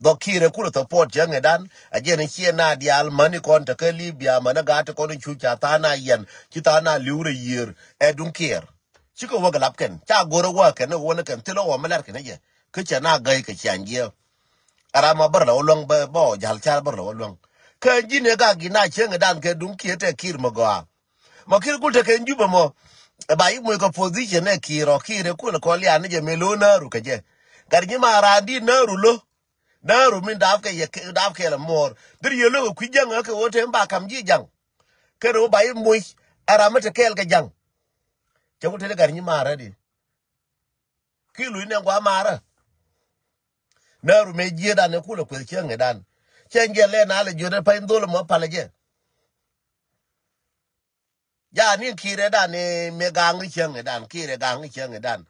Dhɔk Kiir ɛ kulɛ support cɛ ŋɛ dan a jɛn ciɛ na diaal mäni kɔn te kä Libya mäni gaat ti kɔn cuc ca tha̱a̱ŋ na yɛn ci tha̱a̱ŋ na li̱w rɛ yiër ɛ duŋ Kiir. Cikɛ wäk lap kɛn ca go̱r ɛ wäk kɛn ɛ wä ni kɛn thilɛ wä mi lɛr kɛn ɛ jɛ. Kä cɛ na gäi kɛ ciaŋ jiɛ. Ɛ ram ma bär lɛ wä luäŋ bä bä ɔ jal car bär lɛ wä luäŋ. Kä ji̱n ɛ gak gi̱n na cieŋ ɛ dan kɛ duŋ Kiir tɛ Kiir mɛ gɔaa. Ma Kiir gul te kɛn Jubɛ mɔ. Ɛ ba yi moc kɛ position ɛ Kiir ɔ Kiir ɛ kulɛ kɔ lian ni jɛ mɛ lo̱ nääru kɛ jɛ. Gat nyi ma raan di nääru lo̱. Nääru min daap kɛ yɛ daap kɛ lɛ muɔɔr. Diri yɛ lo̱ kɛ kui̱ jäŋ ɛ kɛ wä te ba kam ji̱ jaŋ. Kɛn wä ba yi moc ɛ ram mi te kɛɛl kɛ jaŋ. Cɛ wä te ni gat nyi ma rɛ di. Ki luc nɛ gua marä. Nääru mëë jiëëdan ɛ kulɛ kueth cieŋ ɛ dan. Cieŋ jɛ lɛ na lɛ jiöt ɛ pany dhol mɔ palɛ jɛ. Ja ni Kiir ɛ dan ɛ mëë gaŋ cieŋ ɛ dan Kiir ɛ gaŋ cieŋ ɛ dan.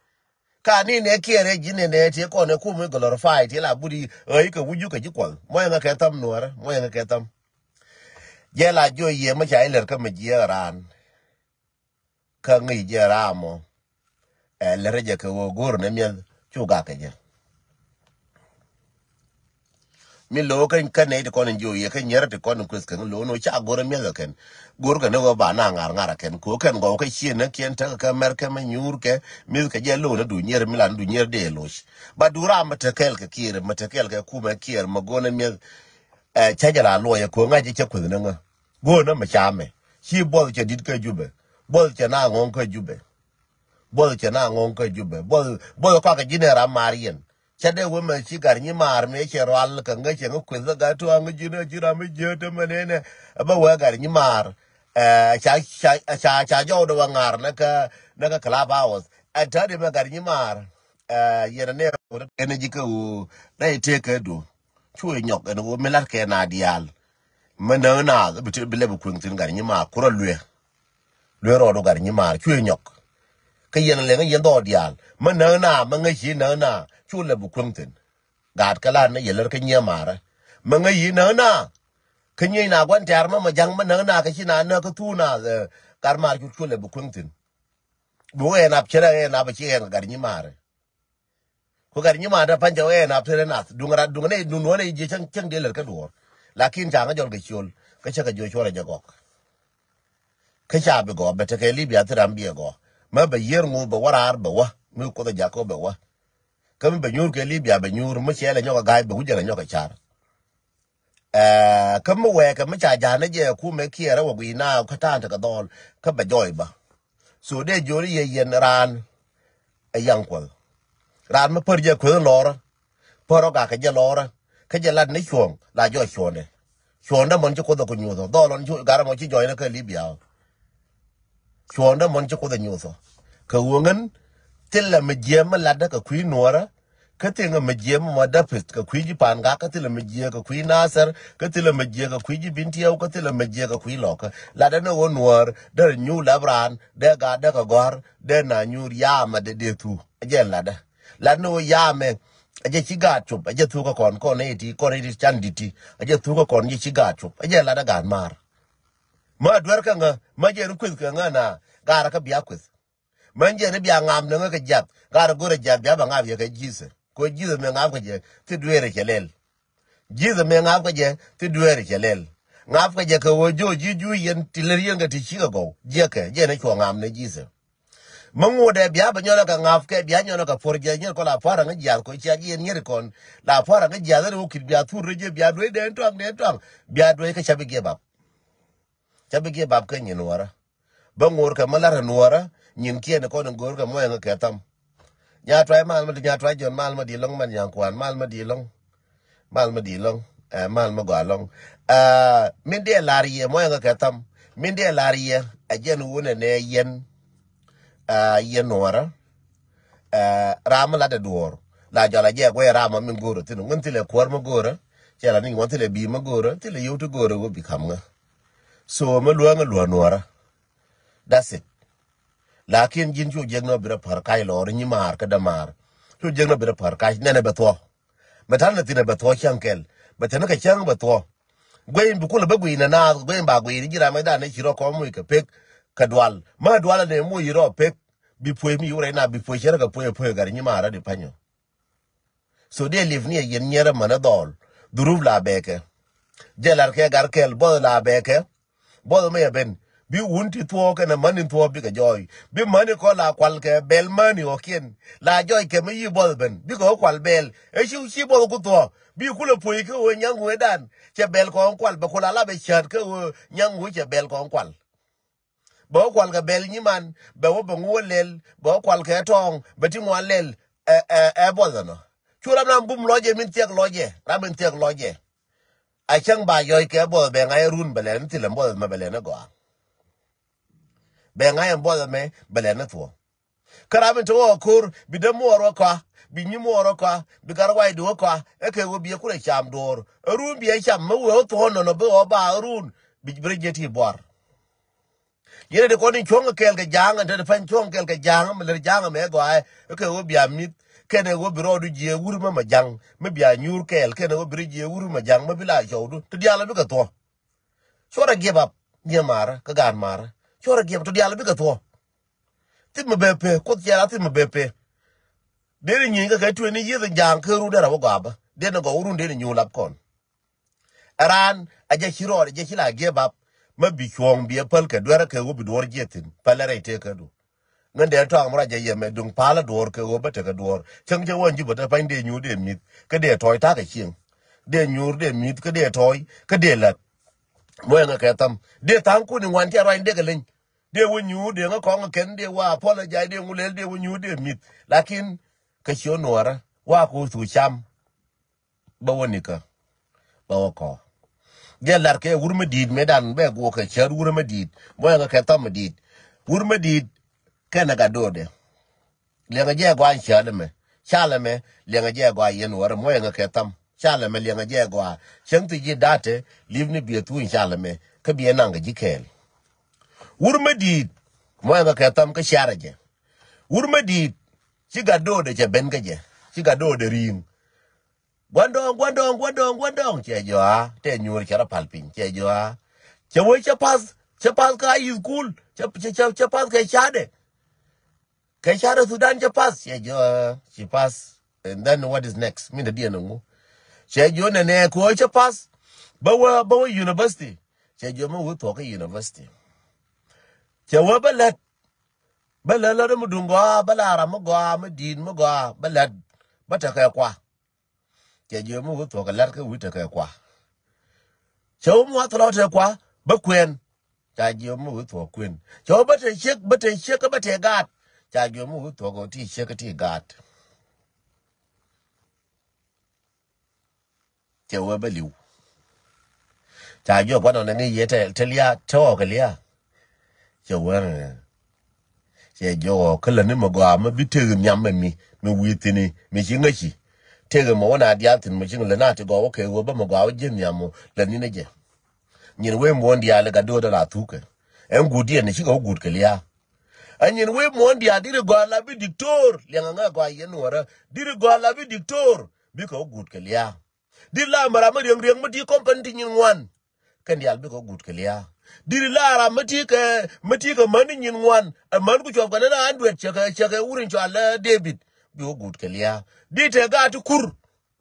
Ka ni nɛ Kiir ɛ ji̱n ɛ nɛ ti kɔn ɛ kum ɛ glorify ti la but i̱ ɣäc kɛ wi̱cu kɛ ji̱ kuɔth mɔ ɛŋɛ kɛ tham nuɔrä mɔ ɛŋɛ kɛ tham. Jɛ la jiɔ yiëë mɛ ca ilɛr kä mɛ jiëë raan. Kä ŋi̱i̱c jɛ raamɔ. Ɛ lɛrɛ jɛ kɛ ɣöö go̱o̱r nɛ miɛth cu gak kɛ jɛ. Mi lo̱o̱ kä kä nɛy ti kɔn in jiö yɛ kä nyɛrɛ ti kɔn in kueth kɛn lo̱o̱ ni ca go̱o̱r miɛth kɛ kɛn. Go̱o̱r kɛn ni ɣöö ba na ŋa̱r ŋa̱r kɛn ko̱ kɛn gɔw kä cieen nä kiɛn täk kä mɛr kɛ mɛ nyuur kɛ mi̱th kɛ jɛ lo̱o̱ ni du nyier mi lan du nyier dee lo̱c. Ba du raam mɛ te kɛɛl kɛ kiɛɛr mɛ te kɛɛl kɛ kumɛ kiɛɛr mɛ go̱o̱r nɛ miɛth. Ɛ cä jɛ la luɔyɛ ko̱ ŋa̱c jɛ cä kueth ni ŋä. Go̱o̱r nä mɛ camɛ ci buɔth cɛ di̱t kä Jubɛ. Buɔth cɛ na ŋɔ̱ŋ kä Jubɛ. Buɔth cɛ na ŋɔ̱ŋ kä Jubɛ. Buɔth buɔth kɔakɛ ji̱n ɛ ram mar yɛn. Cɛ dee wee mɛ ci gat nyi maar mëë cɛ rual kɛ ŋä cɛ ŋä kueth kä gat tuaŋ ji̱n ɛ ji̱ ram mi jiee te mɛ nɛnɛ. Ɛ bä wee gat nyi maar. Ɛ ca ca ca ca jɔw dee wä ŋa̱r nä kä nä kä club house. Ɛ täädi mɛ gat nyi maar. Ɛ yɛn ɛ nɛ wä ɛn ji̱ kä ɣöö rɛy tëë kä duɔ. Cu ɛ nyɔk ɛn ɣöö mi la̱t kɛ na diaal. Mä näk naath bi ti bi lɛp bi kueŋ thi̱n gat nyimaar kurä lueɛ. Lueɛ rɔɔdu gat nyimaar cuɛ nyɔk. Kä yɛn lɛŋ yɛn dhɔɔk diaal mä näk naath mä ŋäc ci näk naath cu lɛp bi kueŋ thi̱n. Gaat kä la̱r ni yɛ lär kä nyimaarä mä ŋäc ci näk naath. Kä nyiec na gua̱n tɛ̈r mä ma ja̱ŋ mä näk naath kä ci na näk kä thuuk naath. Gat maar cu cu lɛp bi kueŋ thi̱n. Duŋ ɛn ap cärɛ ɛn ap ci ɛn kä gat nyimaarä. Ku gat nyimaarä pa̱ny cɛ wee nap tëë nath duŋ rat duŋ ne duŋ nuɔ̱n jiɛ cäŋ cäŋ diɛ lät kä duɔ̱ɔ̱r. Lakin ca ŋä jɔl kɛ ciöl kä cä kɛ jiö cuɔl ɛ jɛ gɔk. Kä ca bi gɔɔ bɛ tekɛ Libya thi ram biɛ gɔɔ. Mä bɛ yiër ŋu bɛ wä raar bɛ wä mi kuoth ɛ jakä bɛ wä. Kä mi bɛ nyuur kɛ Libya bɛ nyuur mi ciɛl ɛ nyɔk ɛ ga̱a̱c bɛ wi̱c jɛn ɛ nyɔk ɛ car. Ɛ kä mi wɛɛkɛ mi ca ja̱a̱n ni jɛ kumɛ kiɛɛrä wä gui̱i̱ na kä ta̱a̱n tekɛ dhɔɔl kä bɛ jɔɔy bä. So dee jiööri yɛ yɛn raan ɛ yaŋ kuɔth. Raan mi pär jɛ kueth lɔɔrä pär ɔ gakɛ jɛ lɔɔrä kä jɛ lat ni cuɔ̱ɔ̱ŋ la jɔɔc cuɔ̱ɔ̱ndɛ. Cuɔ̱ɔ̱ndɛ mɔn ci kuoth ɛ ku nyuuth ɔ dhɔɔl ɔn ci garɛ mɔ ci jɔɔy ni kä Libya ɔ. Cuɔ̱ɔ̱ndä mɔn ci kuoth ɛ nyuuthɔ kɛ ɣöö ŋän thilɛ mi jiɛɛm mi latdä kɛ kui̱ nuɔ̱ɔ̱rä. Kä thilɛ mi jiɛɛm mi ma däpith kɛ kui̱ ji̱ pa̱a̱n gak kä thilɛ mi jiɛɛk kɛ kui̱ nathɛr kä thilɛ mi jiɛɛk kɛ kui̱ ji̱ bin tiɛw kä thilɛ mi jiɛɛk kɛ kui̱ lɔkä. Latdä ni ɣöö nuɔ̱ɔ̱r dee rɛ nyuuth lap raan dee gatdä kɛ gɔ̱a̱r dee na nyuur yaamɛ dee dee thuk ɛ jɛn latdä. Latdä ni ɣöö yaamɛ ɛ jɛ ci gaat cop ɛ jɛ thuk kä kɔn kɔn ɛ ti kɔn ɛ ti can di̱t ti ɛ jɛ thuk kä kɔn jɛ ci gaat cop ɛ jɛ latdä gaat maar. Mä duer kä ŋä mä jɛ ni kueth kä ŋä na. Garɛ kä bia kueth. Mä jɛ ni bia ŋam ni ŋä kä jiath garɛ go̱rɛ jiath bia bɛ ŋam yɛ kä ji̱thɛ. Ko ji̱thɛ mi ŋam kä jɛ thi dueerɛ cɛ lɛl. Ji̱thɛ mi ŋam kä jɛ thi dueerɛ cɛ lɛl. Ŋam kä jɛ kɛ ɣöö jo̱o̱ ji̱ juuc yɛn ti lär yɛn kɛ ti cikɛ gɔw jiɛkɛ jɛ ni cuɔ ŋam ni ji̱thɛ. Mä ŋuudɛ bia bɛ nyɔnɛ kɛ ŋam kɛ bia nyɔnɛ kɛ puɔr jɛ nyier kɔ la pua̱rä ŋä jiath ko cia jiɛn nyier kɔn la pua̱rä ŋä jiath ni wä kit bia thur rɛ jɛ bia duec dɛn tuaŋ dɛn tuaŋ bia duec kä ca bi giɛ bap. Ca bi giɛ bap kä nyin nuɔrä. Bä ŋo̱o̱r kɛ mä la̱rä nuɔrä nyin kiɛn kɔn in go̱o̱r kɛ muɔyɛ ŋä kɛ tham. Nya tuay mal mä di nya tuay jɔn mal mä di lɔŋ man nyaŋ kuan mal mä di lɔŋ. Mal mä di lɔŋ ɛ mal mä gɔa lɔŋ. Ɛ min diɛ lar yɛ muɔyɛ ŋä kɛ tham min diɛ lar yɛ ɛ jɛn wunɛ nɛ yɛn. Ɛ yɛn nuɔrä. Ɛ ram mä lat ɛ duɔr la jɔl a jɛ guɛ ram mä min go̱o̱rä thin ŋun thilɛ kuɔr mä go̱o̱rä. Cɛ la ni ŋun thilɛ bi mä go̱o̱rä thilɛ yio̱w ti go̱o̱rä wä bi kam ŋä. So mi luäŋ luäŋ nuɔrä. That's it. Lakin ji̱n cu jiäk ni wä bi rɛ pär kac lɔɔr nyi maar kä dämaar. Cu jiäk ni wä bi rɛ pär kac nɛnɛ bɛ thuɔ. Bɛ ta̱n ni thin bɛ thuɔ cäŋ kɛl bɛ thin kɛ cäŋ bɛ thuɔ. Guey bi kulɛ bä guiy ni naath guey ba guiy ni ji̱ ram dan ni ci rɔ kɔm muc kɛ pek. Kɛ dual mä dual ni muc rɔ pek. Bi puec mi yuw rɛy na bi puec cɛ rɛ kɛ puec puec gar nyi maar rɛ di pa̱nyɔ. So diɛ lip ni ɛ yɛn nyɛrɛ mänä dhɔl. Dhuruf la bɛɛkɛ. Jɛ lar kɛ gar kɛl buɔth la bɛɛkɛ. Buɔth mɛ yɛ ben bi wun ti thuɔɔk kɛnɛ mäni thuɔɔk bikɛ jɔɔy bi mäni kɔ la kual kɛ bɛl mäni ɣɔkiɛn. La jɔɔy kɛ mi yi buɔth ben bikɛ ɣä kual bɛl ɛ ci ci buɔth ku thuɔɔk bi kulɛ puɔy kä ɣöö nyaŋ ɣöö dan. Cɛ bɛl kɔn kual bɛ kula la bɛ cät kä ɣöö nyaŋ ɣöö cɛ bɛl kɔn kual. Bɛ wä kual kɛ bɛl nyiman bɛ wä bɛ ŋuɔ lɛl bɛ wä kual kɛ tɔɔŋ bɛ ti ŋuan lɛl. Ɛ ɛ ɛ buɔth ɛnɔ. Cu ram ram bum lɔcɛ min thiɛk lɔcɛ ram min thiɛk lɔcɛ. A cäŋ ba yɔc kɛ buɔth bɛ ŋa̱c run bɛ lɛn thilɛ buɔth mɛ bɛ lɛn gɔaa. Bɛ ŋa̱c buɔth mɛ bɛ lɛn thuɔ. Kä ram min te wä ko̱r bi dee muɔɔr wä kɔa bi nyi muɔɔr wä kɔa bi gar wac di wä kɔa. Ɛ kɛ wä bi ɛ kulɛ cam duɔɔr ɛ run bi ɛ cam mɛ wee wä thuɔ nɔnɔ bi wä ba ɛ run. Bi bi rɛ jiɛ ti buar. Yɛn a di kɔn in cuɔ̱ŋ kɛ kɛɛl kɛ ja̱a̱ŋ ɛn te di pa̱ny cuɔ̱ŋ kɛɛl kɛ ja̱a̱ŋ mi lär ja̱a̱ŋ mɛ gɔaaɛ. Ɛ kɛ ɣöö bia mi̱th kɛn ɛ ɣöö bi rɔɔdu jiɛ wur mi ma ja̱ŋ mi bia nyuur kɛɛl kɛn ɛ ɣöö bi ri jiɛ wur mi ma ja̱ŋ mi bi la cɔwdu ti diaal bi kɛ thuɔ̱. Cuɔrɛ giɛp ap. Niɛ maarä kä gaat maarä. Cuɔrɛ giɛp ti diaal bi kɛ thuɔ̱. Thim mi bɛ pee kuoth ciɛɛl a thim mi bɛ pee. Dee ni nyieny kä kɛ tueni yieth in ja̱a̱ŋ kä run derɛ wä gɔaa bä dee ni gɔw run dee ni nyuur lap kɔn. Ɛ raan a jɛ ci rɔɔd a jɛ ci la giɛ bap. Mä bi cuɔ̱ɔ̱ŋ bi ɛ päl kɛ duerä kɛ wä bi duɔ̱ɔ̱r jiɛ thi̱n pälɛ rɛy tëë kädu. Ŋän dee tɔaŋ mi ruac jɛ yɛmɛ duŋ palä duɔ̱ɔ̱r kɛ wä bä tekɛ duɔ̱ɔ̱r cäŋ cɛ wä nyup bä te pany dee nyuur dee mi̱th kä dee tɔ̱ɔ̱c ta̱kɛ cieŋ. Dee nyuur dee mi̱th kä dee tɔ̱ɔ̱c kä dee lät. Muɔ̱yɛ ŋä kɛ tham dee tha̱a̱ŋ kun iŋuan tiɛ ruac dee kɛ leny. Dee wä nyuur dee ŋä kɔŋ kɛn dee wä apologize dee ŋu lɛl dee wä nyuur dee mi̱th. Lakin kɛ ci wä nuɔɔrä wa ku thu cam. Bä wä nikä bä wä kɔ. Jɛ lar kɛ wur mi di̱i̱t mëë dan bɛ guɔ kɛ cär wur mi di̱i̱t. Mɔ yɛ ŋä kɛ tham mi di̱i̱t wur mi di̱i̱t. Kɛnɛ gat do̱o̱dɛ. Liɛŋɛ jɛ gɔaa in cäl ɛmɛ cäl ɛmɛ. Liɛŋɛ jɛ gɔaa yɛn wär mɔ yɛ ŋä kɛ tham. Calɛ mɛ liɛŋɛ jɛ gɔaa. Cäŋ thi ji̱ da̱t te li̱p ni biɛ thuny calɛ mɛ kä biɛ naŋ kɛ ji̱ kɛɛl. Wur mi di̱i̱t mɔ ɛŋɛ kɛ tham kä ciarɛ jɛ. Wur mi di̱i̱t ci gat doodɛ cɛ ben kä jɛ, ci gat doodɛ ri̱i̱ŋ. Guandɔŋ, guandɔŋ, guandɔŋ, guandɔŋ. Cɛ jɔa tɛ nyuur cɛ rɔ pal piny cɛ jɔa. Cɛ wee cɛ path, cɛ path ka high school, cɛ cɛ cɛ cɛ path kɛ cadɛ. Kɛ cadɛ Sudan cɛ path cɛ jɔa ci path. And then what is next? Min dɛ diɛn ŋu? Cɛ jɔa nɛ nɛ kɛ wee cɛ path. Bä wee bä wee university. Cɛ jɔa mi wee thuɔk kɛ university. Cɛ wee bä lɛt, bä lɛt lɔt mi duŋ gɔaa bä la ram mi gɔaa mi di̱i̱t mi gɔaa bä lɛt bä tekɛ kua. Cɛ jiök mi wä thuɔ̱k kɛ la̱t kä wi̱c tekɛ kua. Cɛ wä mi wä thɔlɔ tekɛ kua bä kuɛn. Ca jiök mi wä thuɔ̱k kuɛn. Cɛ wä bä te ciek bä te ciek kä bä te gaat. Ca jiök mi wä thuɔ̱k kɛ ti ciek kä ti gaat. Cɛ wä bä li̱w. Ca jiök gua̱n ɔ nɛ ni yɛ te te lia̱a̱ te ɣɔk kɛ lia̱a̱. Cɛ wä cɛ jiök ɔ kä lä ni mɛ gɔaa mɛ bi tëëk nhiam mɛ mi mi wi̱i̱ thi̱n i̱ mi ci ŋäci. Tëëk mɛ wä na diaal thi̱n mɛ ci ŋä lä na ti gɔaa wä kɛ wä bä mɛ gɔaa wä ji̱ nhiam mɔ lä ni ni jɛ. Nyin wee muɔ̱ɔ̱n diaal i̱ gat do̱o̱dä la thukɛ. Ɛn guut diɛn ni cikɛ wä guut kɛ lia̱a̱. Ɛ nyin wee muɔ̱ɔ̱n diaal diri gɔaa la bi diktor liɛŋɛ ŋä gɔaa yɛn nuɔrä diri gɔaa la bi diktor bikɛ wä guut kɛ lia̱a̱. Dit la mɛ ram mi riɛŋ riɛŋ mi ti company ti nyin ŋuan. Kɛn diaal bikɛ wä guut kɛ lia̱a̱. Dit la ram mi ti kɛ mi ti kɛ män ni nyin ŋuan. Ɛ män ku cuɔp kɛ ni na andrew cɛ kɛ cɛ kɛ wur in cɔal ɛ David. Bikɛ wä guut kɛ lia̱a̱. Dit tɛ gaat ti kur.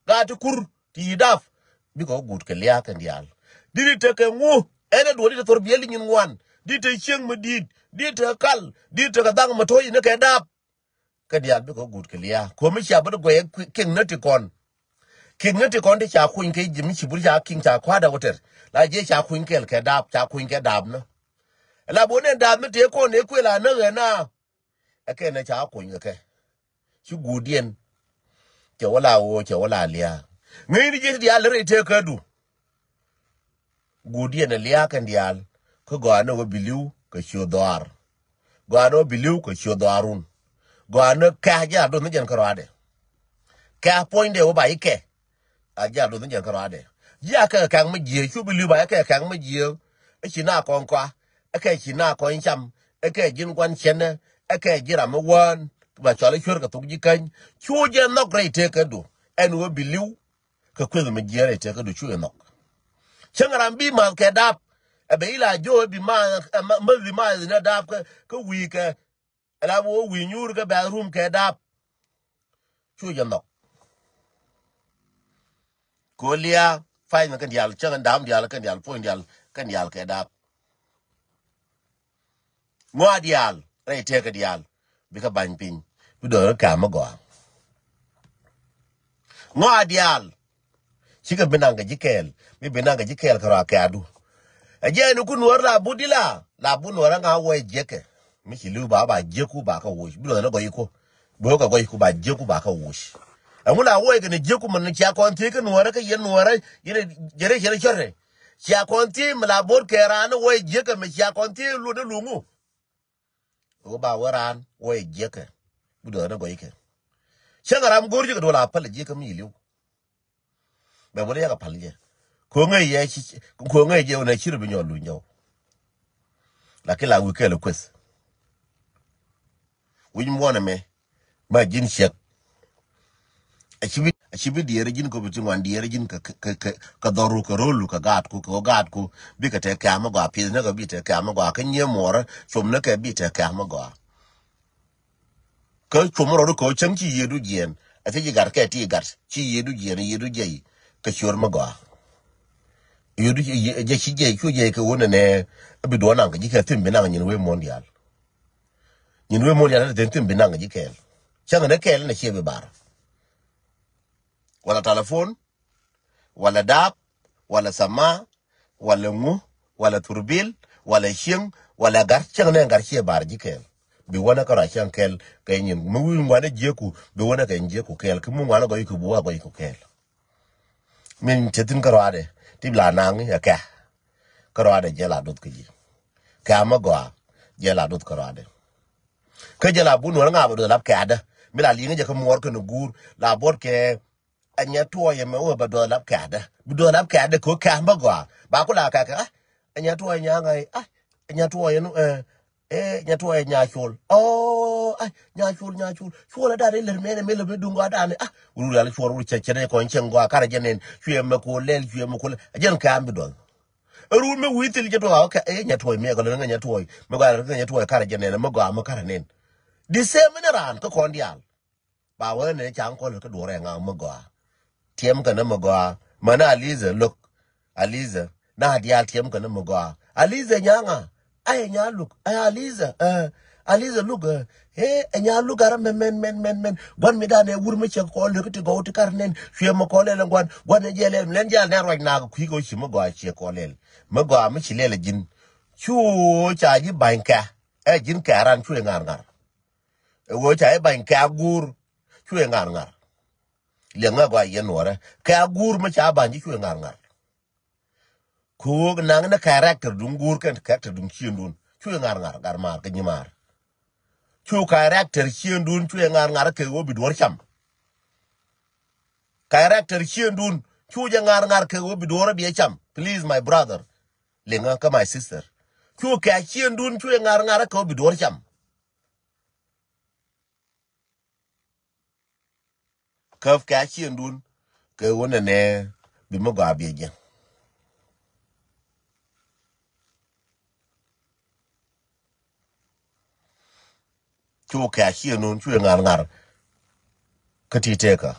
Gaat ti kur ti yi dap. Bikɛ wä guut kɛ lia̱a̱ kɛn diaal. Dit tɛ kɛ ŋu ɛn ɛ duɔl dit tɛ thor biɛl ti nyin ŋuan. Dit tɛ cieŋ mi di̱i̱t. Dit tɛ kal. Dit tɛ kɛ dhaŋ mi to̱c in kɛ dap. Kä diaal bikɛ wä guut kɛ lia̱a̱. Kuɔ̱mi cia bä ti guɛy ɛ kiŋ ni ti kɔn. Kiŋ ni ti kɔn ti ca kuny kɛ ji̱ mi ci bur ca kiŋ ca kua̱dɛ wä tɛr. La jiɛ ca kuny kɛɛl kɛ daap ca kuny kɛ daap ni. La bun ɛn daap mi tëë kɔn ëë kuël a näk ɣän a. Ɛ kɛn ɛ ca kuny kɛ kɛ. Ci guut diɛn. Cɛ wä la ɣöö cɛ wä la lia̱a̱. Ŋäcni jiɛ ti diaal lär ɛ tëë kädu. Guut diɛn ɛ lia̱a̱ kɛn diaal kä gɔaa ni wä biliw kɛ ciö dhɔaar. Gɔaa ni wä biliw kɛ ciö dhɔaarun. Gɔaa ni kɛ a ji̱ a do̱th ni jɛn kä rɔaadɛ. Kɛ a puɔ̱nydɛ wä ba i̱ kɛ a ji̱ a do̱th ni jɛn kä rɔaadɛ. Ji̱ a kɛ kɛ̈ŋ mi jiääk cu biliw ba i̱ kɛ kɛ̈ŋ mi jiääk. I̱ ci na kɔn kɔa i̱ kɛ ci na kɔn cam i̱ kɛ ji̱n gua̱n ciɛnɛ i̱ kɛ ji̱ ram mi wäär. Ba cɔl i̱ cuer kɛ thok ji̱ käny cu jɛ nhɔk rɛy tëëkädu. Ɛn wä biliw kɛ kueth mi jiɛɛr ɛ tëkä du cu ɛ nhɔk. Cäŋ ram bi math kɛ dap ɛ bɛ ila jo bi math ɛ ma- math bi math ni dap kä kä wi̱i̱ kɛ ɛ la bi wä wi̱i̱ nyuur kɛ bɛ rum kɛ dap. Cu jɛ nhɔk. Ko lia fa̱ny kɛn diaal cäŋ dam diaal kɛn diaal puɔ̱ny diaal kɛn diaal kɛ dap. Ŋɔa diaal rɛy tëkä diaal bikɛ bany piny bi dɔ̱r kɛ amä gɔaa. Ŋɔa diaal cikɛ bi naŋ kɛ ji̱ kɛɛl mi bi naŋ kɛ ji̱ kɛɛl kɛ rɔa kɛadu. Ɛ jɛɛn ku nuɔr la but ila la but nuɔr aŋa wä jiɛkɛ. Mi ci li̱w ba ba jiɛku ba kä woc bi luɔth ni gɔyiku. Bi wä kɛ gɔyiku ba jiɛku ba kä woc. Ɛŋu la woc kɛ ni jiɛku mɛn cia kɔn thiec kä nuɔrä kä yɛn nuɔrä. Yɛn jɛrɛ cɛrɛ cɔrɛ cia kɔn thiec mi la bot kɛ raan ni woc jiɛkɛ mi cia kɔn thiec luɔt ni luŋu. Wä ba wä raan woc jiɛkɛ bi duɔth ni gɔyikä. Cäŋ ram go̱r ji̱ kɛ duɔl a päl jiɛkɛ mi ci li̱w. Bɛ bä ni yakɛ pal jɛ. Ko̱ŋɛ yɛ ci ko̱ŋɛ yɛ wä nɛ ci rɔ bi nyɔl luny jɔw. Lakin la wi̱i̱ kɛɛl kueth. Wi̱c muɔ̱ɔ̱n ɛmɛ ma ji̱n ciɛk. A ci bi a ci bi diɛɛr ji̱n kɔ bi ti ŋuan diɛɛr ji̱n kɛ kɛ kɛ kɛ dhɔru kɛ rolu kɛ gaatku kɛ ɣöö gaatku. Bikɛ tɛ kɛ̈m mi gɔaa pi̱th ni kɛ bi tɛ kɛ̈m mi gɔaa kä nyiee muɔɔrä com ni kɛ bi tɛ kɛ̈m mi gɔaa. Kä cuɔm rɔɔdu kɛ cäŋ ci yiëëdu jiɛɛn a thiec i̱ gat kɛ ti i̱ gat ci yiëëdu jiɛɛn yiëëdu jiɛc. Kɛ ciöör mi gɔaa yiëëdu jɛ ci jiɛc cu jiɛc kɛ ɣöö nɛnɛ. A bi duɔɔn naŋ kɛ ji̱ kɛ thim bi naŋ nyin wee muɔ̱ɔ̱n diaal. Nyin wee muɔ̱ɔ̱n diaal a te thim bi naŋ kɛ ji̱ kɛɛl. Cäŋ ni kɛɛl ni ciɛ bi bar. Wala talafon wala daap wala thama wala ŋu wala thurbil wala cieŋ wala gat cieŋ nɛ gat ciɛ bar ji̱ kɛɛl. Bi wänä kä rɔ cieŋ kɛɛl kɛ nyin mi wi̱i̱ ŋuanä jiäku bi wänä kɛ jiäku kɛɛl ki mi ŋuanä gɔyku bi wä gɔyku kɛɛl. Min cɛ thi̱n kä rɔadɛ ti la naŋ ɛ kɛ kä rɔadɛ jɛ la duth kä ji̱ kɛ amä gɔaa jɛ la duth kä rɔadɛ. Kä jɛ la bun wänä ŋa̱ bä duth lap kɛ adä mi la liŋä jɛ kä muɔɔr kɛn guur la buɔt kɛ Ɛ nyɛ tuɔɔyɛ mɛ wä bɛ duɔth lap kɛ̈dä. Bi duɔth lap kɛ̈dä kɛ wä kɛ̈ mi gɔaa. Ba ku la kɛ̈ kɛ, ah, ɛ nyɛ tuɔɔyɛ nyaŋ ɛ, ah, ɛ nyɛ tuɔɔyɛ nu, eh, eh, nyɛ tuɔɔyɛ nya col. Oh, ah, nya col, nya col. Col ɛ dan ilɛr mɛn ɛ mi lɛ bi duŋ gɔaa dan ɛ, ah, wur wur yal cuɔr wur cɛ cɛ dɛ kɔn cɛŋ gɔaa karɛ jɛ nɛn. Cuɛ mɛ ko lɛl, cuɛ mɛ ko lɛl. Ɛ jɛn kɛ̈ mi duɔth. Ɛ run mi wi̱i̱ thil jɛ duɔth, ah, okay, eh, nyɛ tuɔɔyɛ mi ɛ kɛ lɛ ŋɛ nyɛ tuɔɔyɛ. Mi gɔaa lɛ ŋɛ nyɛ tuɔɔyɛ karɛ jɛ nɛn, mi gɔaa mi karɛ nɛn. The same ni raan kä kɔn diaal. Ba wee ni ca̱ŋ kɔl kä duɔrɛ ŋa mi gɔaa. Tiɛm kɛn mi gɔaa. Mani Aliza look. Aliza. Na diaal tiɛm kɛn mi gɔaa. Aliza nyaŋa. Ay nya look. Ay Aliza. Eh. Aliza look. Eh. Eh, nya look ara mɛn mɛn mɛn mɛn mɛn. Guan mi dan ɛ wur mi cɛ kɔl lek ti gɔw ti kar nɛn. Cuɛ mi kɔl lɛl guan. Guan ɛ jɛ lɛl. Lɛn jal nɛn ruac nak kui̱ kɛ wä ci mi gɔaa ciɛ kɔl lɛl. Mi gɔaa mi ci lɛl ɛ ji̱n. Cu ca ji̱ ba̱ny kɛ. Ɛ ji̱n kɛ ran cuɛ ŋa̱r ŋa̱r. Ɛ ɣöö ca i̱ ba̱ny kɛ a guur cuɛ ŋa̱r ŋa̱r. Liɛŋ ŋa gɔaa yɛn nuɔrɛ kɛ a guur mi ca ba̱ny ji̱ cuɛ ŋa̱r ŋa̱r. Ku ɣöö naŋ ni character duŋ guur kɛn character duŋ ciëndun cuɛ ŋa̱r ŋa̱r gar maar kä nyimaar. Cu character ciëndun cuɛ ŋa̱r ŋa̱r kɛ ɣöö bi duɔ̱ɔ̱r cam. Character ciëndun cu jɛ ŋa̱r ŋa̱r kɛ ɣöö bi duɔ̱ɔ̱r biɛ cam. Please my brother. Liɛŋ ŋa kä my sister. Cu kɛ ciëndun cuɛ ŋa̱r ŋa̱r kɛ ɣöö bi duɔ̱ɔ̱r cam. Käp kɛ a ciëŋdun kɛ ɣöö nɛnɛ bi mi gɔaa biɛ jiɛn. Cu kɛ a ciëŋdun cu ɛ ŋa̱r ŋa̱r. Kä ti tëkä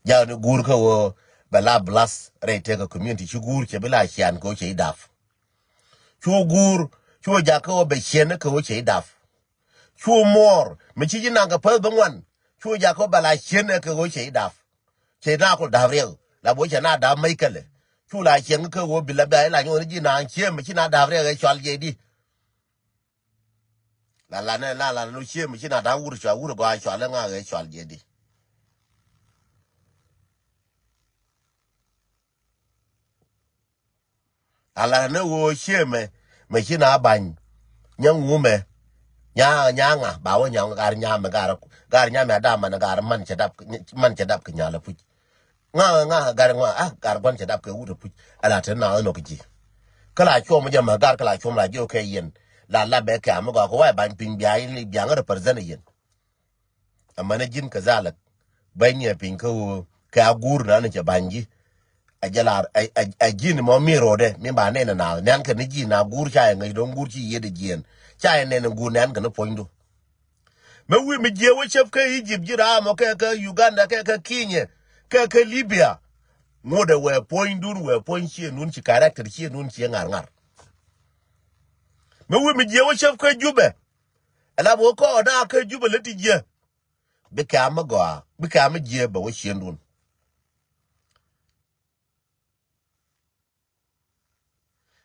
jak ni guur kä ɣöö bɛ la blast rɛy tëkä community ci guur cɛ bi la cian kɛ ɣöö cɛ i̱ dap. Cu guur cu jak kä ɣöö bɛ ciɛn kɛ ɣöö cɛ i̱ dap. Cu muɔɔr mi ci ji̱ naŋ kɛ päth bi ŋuan. Cu jak kä bɛ la ciën ɛ kɛ ɣöö cɛ i̱ dap. Cɛ na kul dap riɛk la bo cɛ na dap mec kɛlɛ. Cu la ciɛŋ kɛ ɣöö bi la bia i̱ la nyuɔn ji̱ naŋ ciëm mi ci na dap riɛk ɛ cɔal jɛ di. La la nɛ la la nu ciëm mi ci na dap wur cɔal wur gɔaa cɔal ɛ ŋa ɛ cɔal jɛ di. Ala ni ɣöö ciëmɛ mɛ ci na ba̱ny. Nyɛ ŋumɛ nya nya ŋa ba wä nya gar nyamɛ gar gar nyamɛ a da̱a̱ man gar man cɛ dap man cɛ dap kɛ nyal a puc. Ŋa ŋa gar ŋa a gar guan cɛ dap kɛ wut a puc. Ala te na ɣä nɔ kɛ ji̱. Kä la cuɔm jɛ mɛ gar kä la cuɔm la ji̱ kɛ yɛn la la bɛ kɛ amɛ gɔaa kɛ wa̱i̱ ba̱ny piny bia in bia ŋä represent yɛn. Amäni ji̱n kɛ dhalak bäny ɛ piny kä ɣöö kɛ a guur nani cɛ ba̱ny ji̱. A jɛ lar a ji̱n mɔ mi ro̱dɛ mi ba nɛn a naath nɛn kɛ ni ji̱ na guur ca yɛ ŋäc do̱ŋ guur ci yiet a jiɛn ca yɛ nɛn a guur nɛn kɛ ni puɔ̱nydu. Mɛ wi̱i̱ mi jiɛ wä cäp kä Egypt ji̱ raam ɔ kɛ kä Uganda kɛ kä Kenya kɛ kä Libya. Ŋot ɛ wɛ puɔ̱nydun wɛ puɔ̱ny ciëndun ci character ciëndun ciɛ ŋa̱r ŋa̱r. Mɛ wi̱i̱ mi jiɛ wä cäp kä Jubɛ. Ɛla bi wä kɔɔda kä Jubɛ lät ti jiɛ. Bi kɛ amä gɔaa bi kɛ amä jiɛ bɛ wä ciëndun.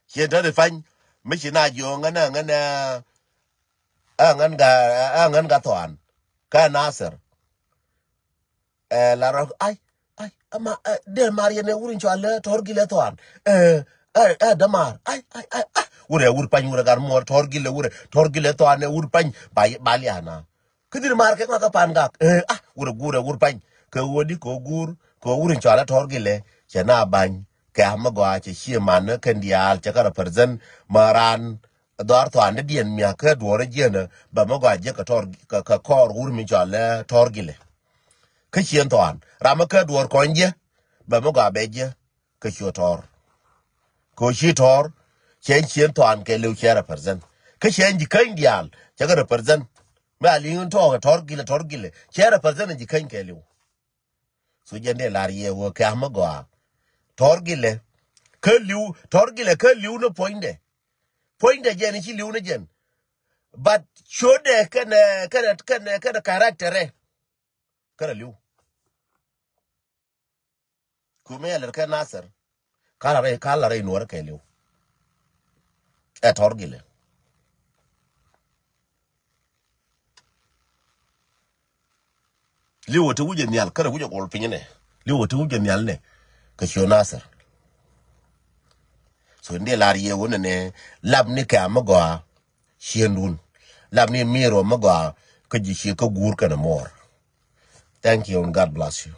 Ciɛ däri pany mi ci na jiɔ ŋän ɛ ŋän ɛ ŋän ga ɛ ŋän ga thɔan kä Nasir. Ɛ la rɔ ai ai ama ɛ dee mar yɛn ɛ wur in cɔal ɛ tɔr gilɛ thɔan. Ɛ ɛ ɛ dee mar ai ai ai ai wur ɛ wur pany wur ɛ gar muɔr tɔr gilɛ wur ɛ tɔr gilɛ thɔan ɛ wur pany ba ba liana. Kä dhil maar kɛ ŋɔak kä pan gak ɛ ah wur ɛ guur ɛ wur pany kɛ ɣöö di kɛ ɣöö guur kɛ ɣöö wur in cɔal ɛ tɔr gilɛ cɛ na bany kɛ amä gɔaa cɛ cie man kɛn diaal cɛ kä represent ma raan. Dhɔaar thɔaandä diɛn mia̱k kä duɔ̱ɔ̱rä jiɛn bɛ mi gɔaa jiäk kɛ tɔr kɛ kɔɔr wur mi cɔal ɛ tɔr gilɛ. Kä cien thɔaan ram mi kä duɔ̱ɔ̱r kɔny jiɛ bɛ mi gɔaa bɛ jiɛ kä cio tɔr. Kɛ ɣöö ci tɔr cɛ cien thɔaan kɛ liw cɛ represent kä cɛ ji̱ käny diaal cɛ kɛ represent. Mi a li̱ŋ in tɔɔk ɛ tɔr gilɛ tɔr gilɛ cɛ represent ji̱ käny kɛ liw. So jɛn dee lar yɛ wee kɛ amä gɔaa. Tɔr gilɛ kä li̱w tɔr gilɛ kä li̱w ni puɔ̱nydɛ. Puɔ̱nydɛ jɛn ci li̱w ni jɛn. But ciötdɛ kɛnɛ kɛnɛ kɛnɛ kɛnɛ character ɛ kɛnɛ li̱w. Kumɛ yɛ lɛr kɛ Nasir. Ka la rɛy ka la rɛy nuɔrɛ kɛ li̱w. Ɛ tɔr gilɛ. Li̱w ɛ ti wi̱cɛ nhial kärɛ wi̱cɛ gɔl piny nɛ li̱w ɛ ti wi̱cɛ nhial nɛ. Kɛ cio Nasir. So in dee lar yɛ wun nɛ lap ni kɛ amä gɔaa. Ciendun lap ni mir wä mi gɔaa. Kä ji̱ cie kä guur kɛnɛ muɔɔr. Thank you and God bless you.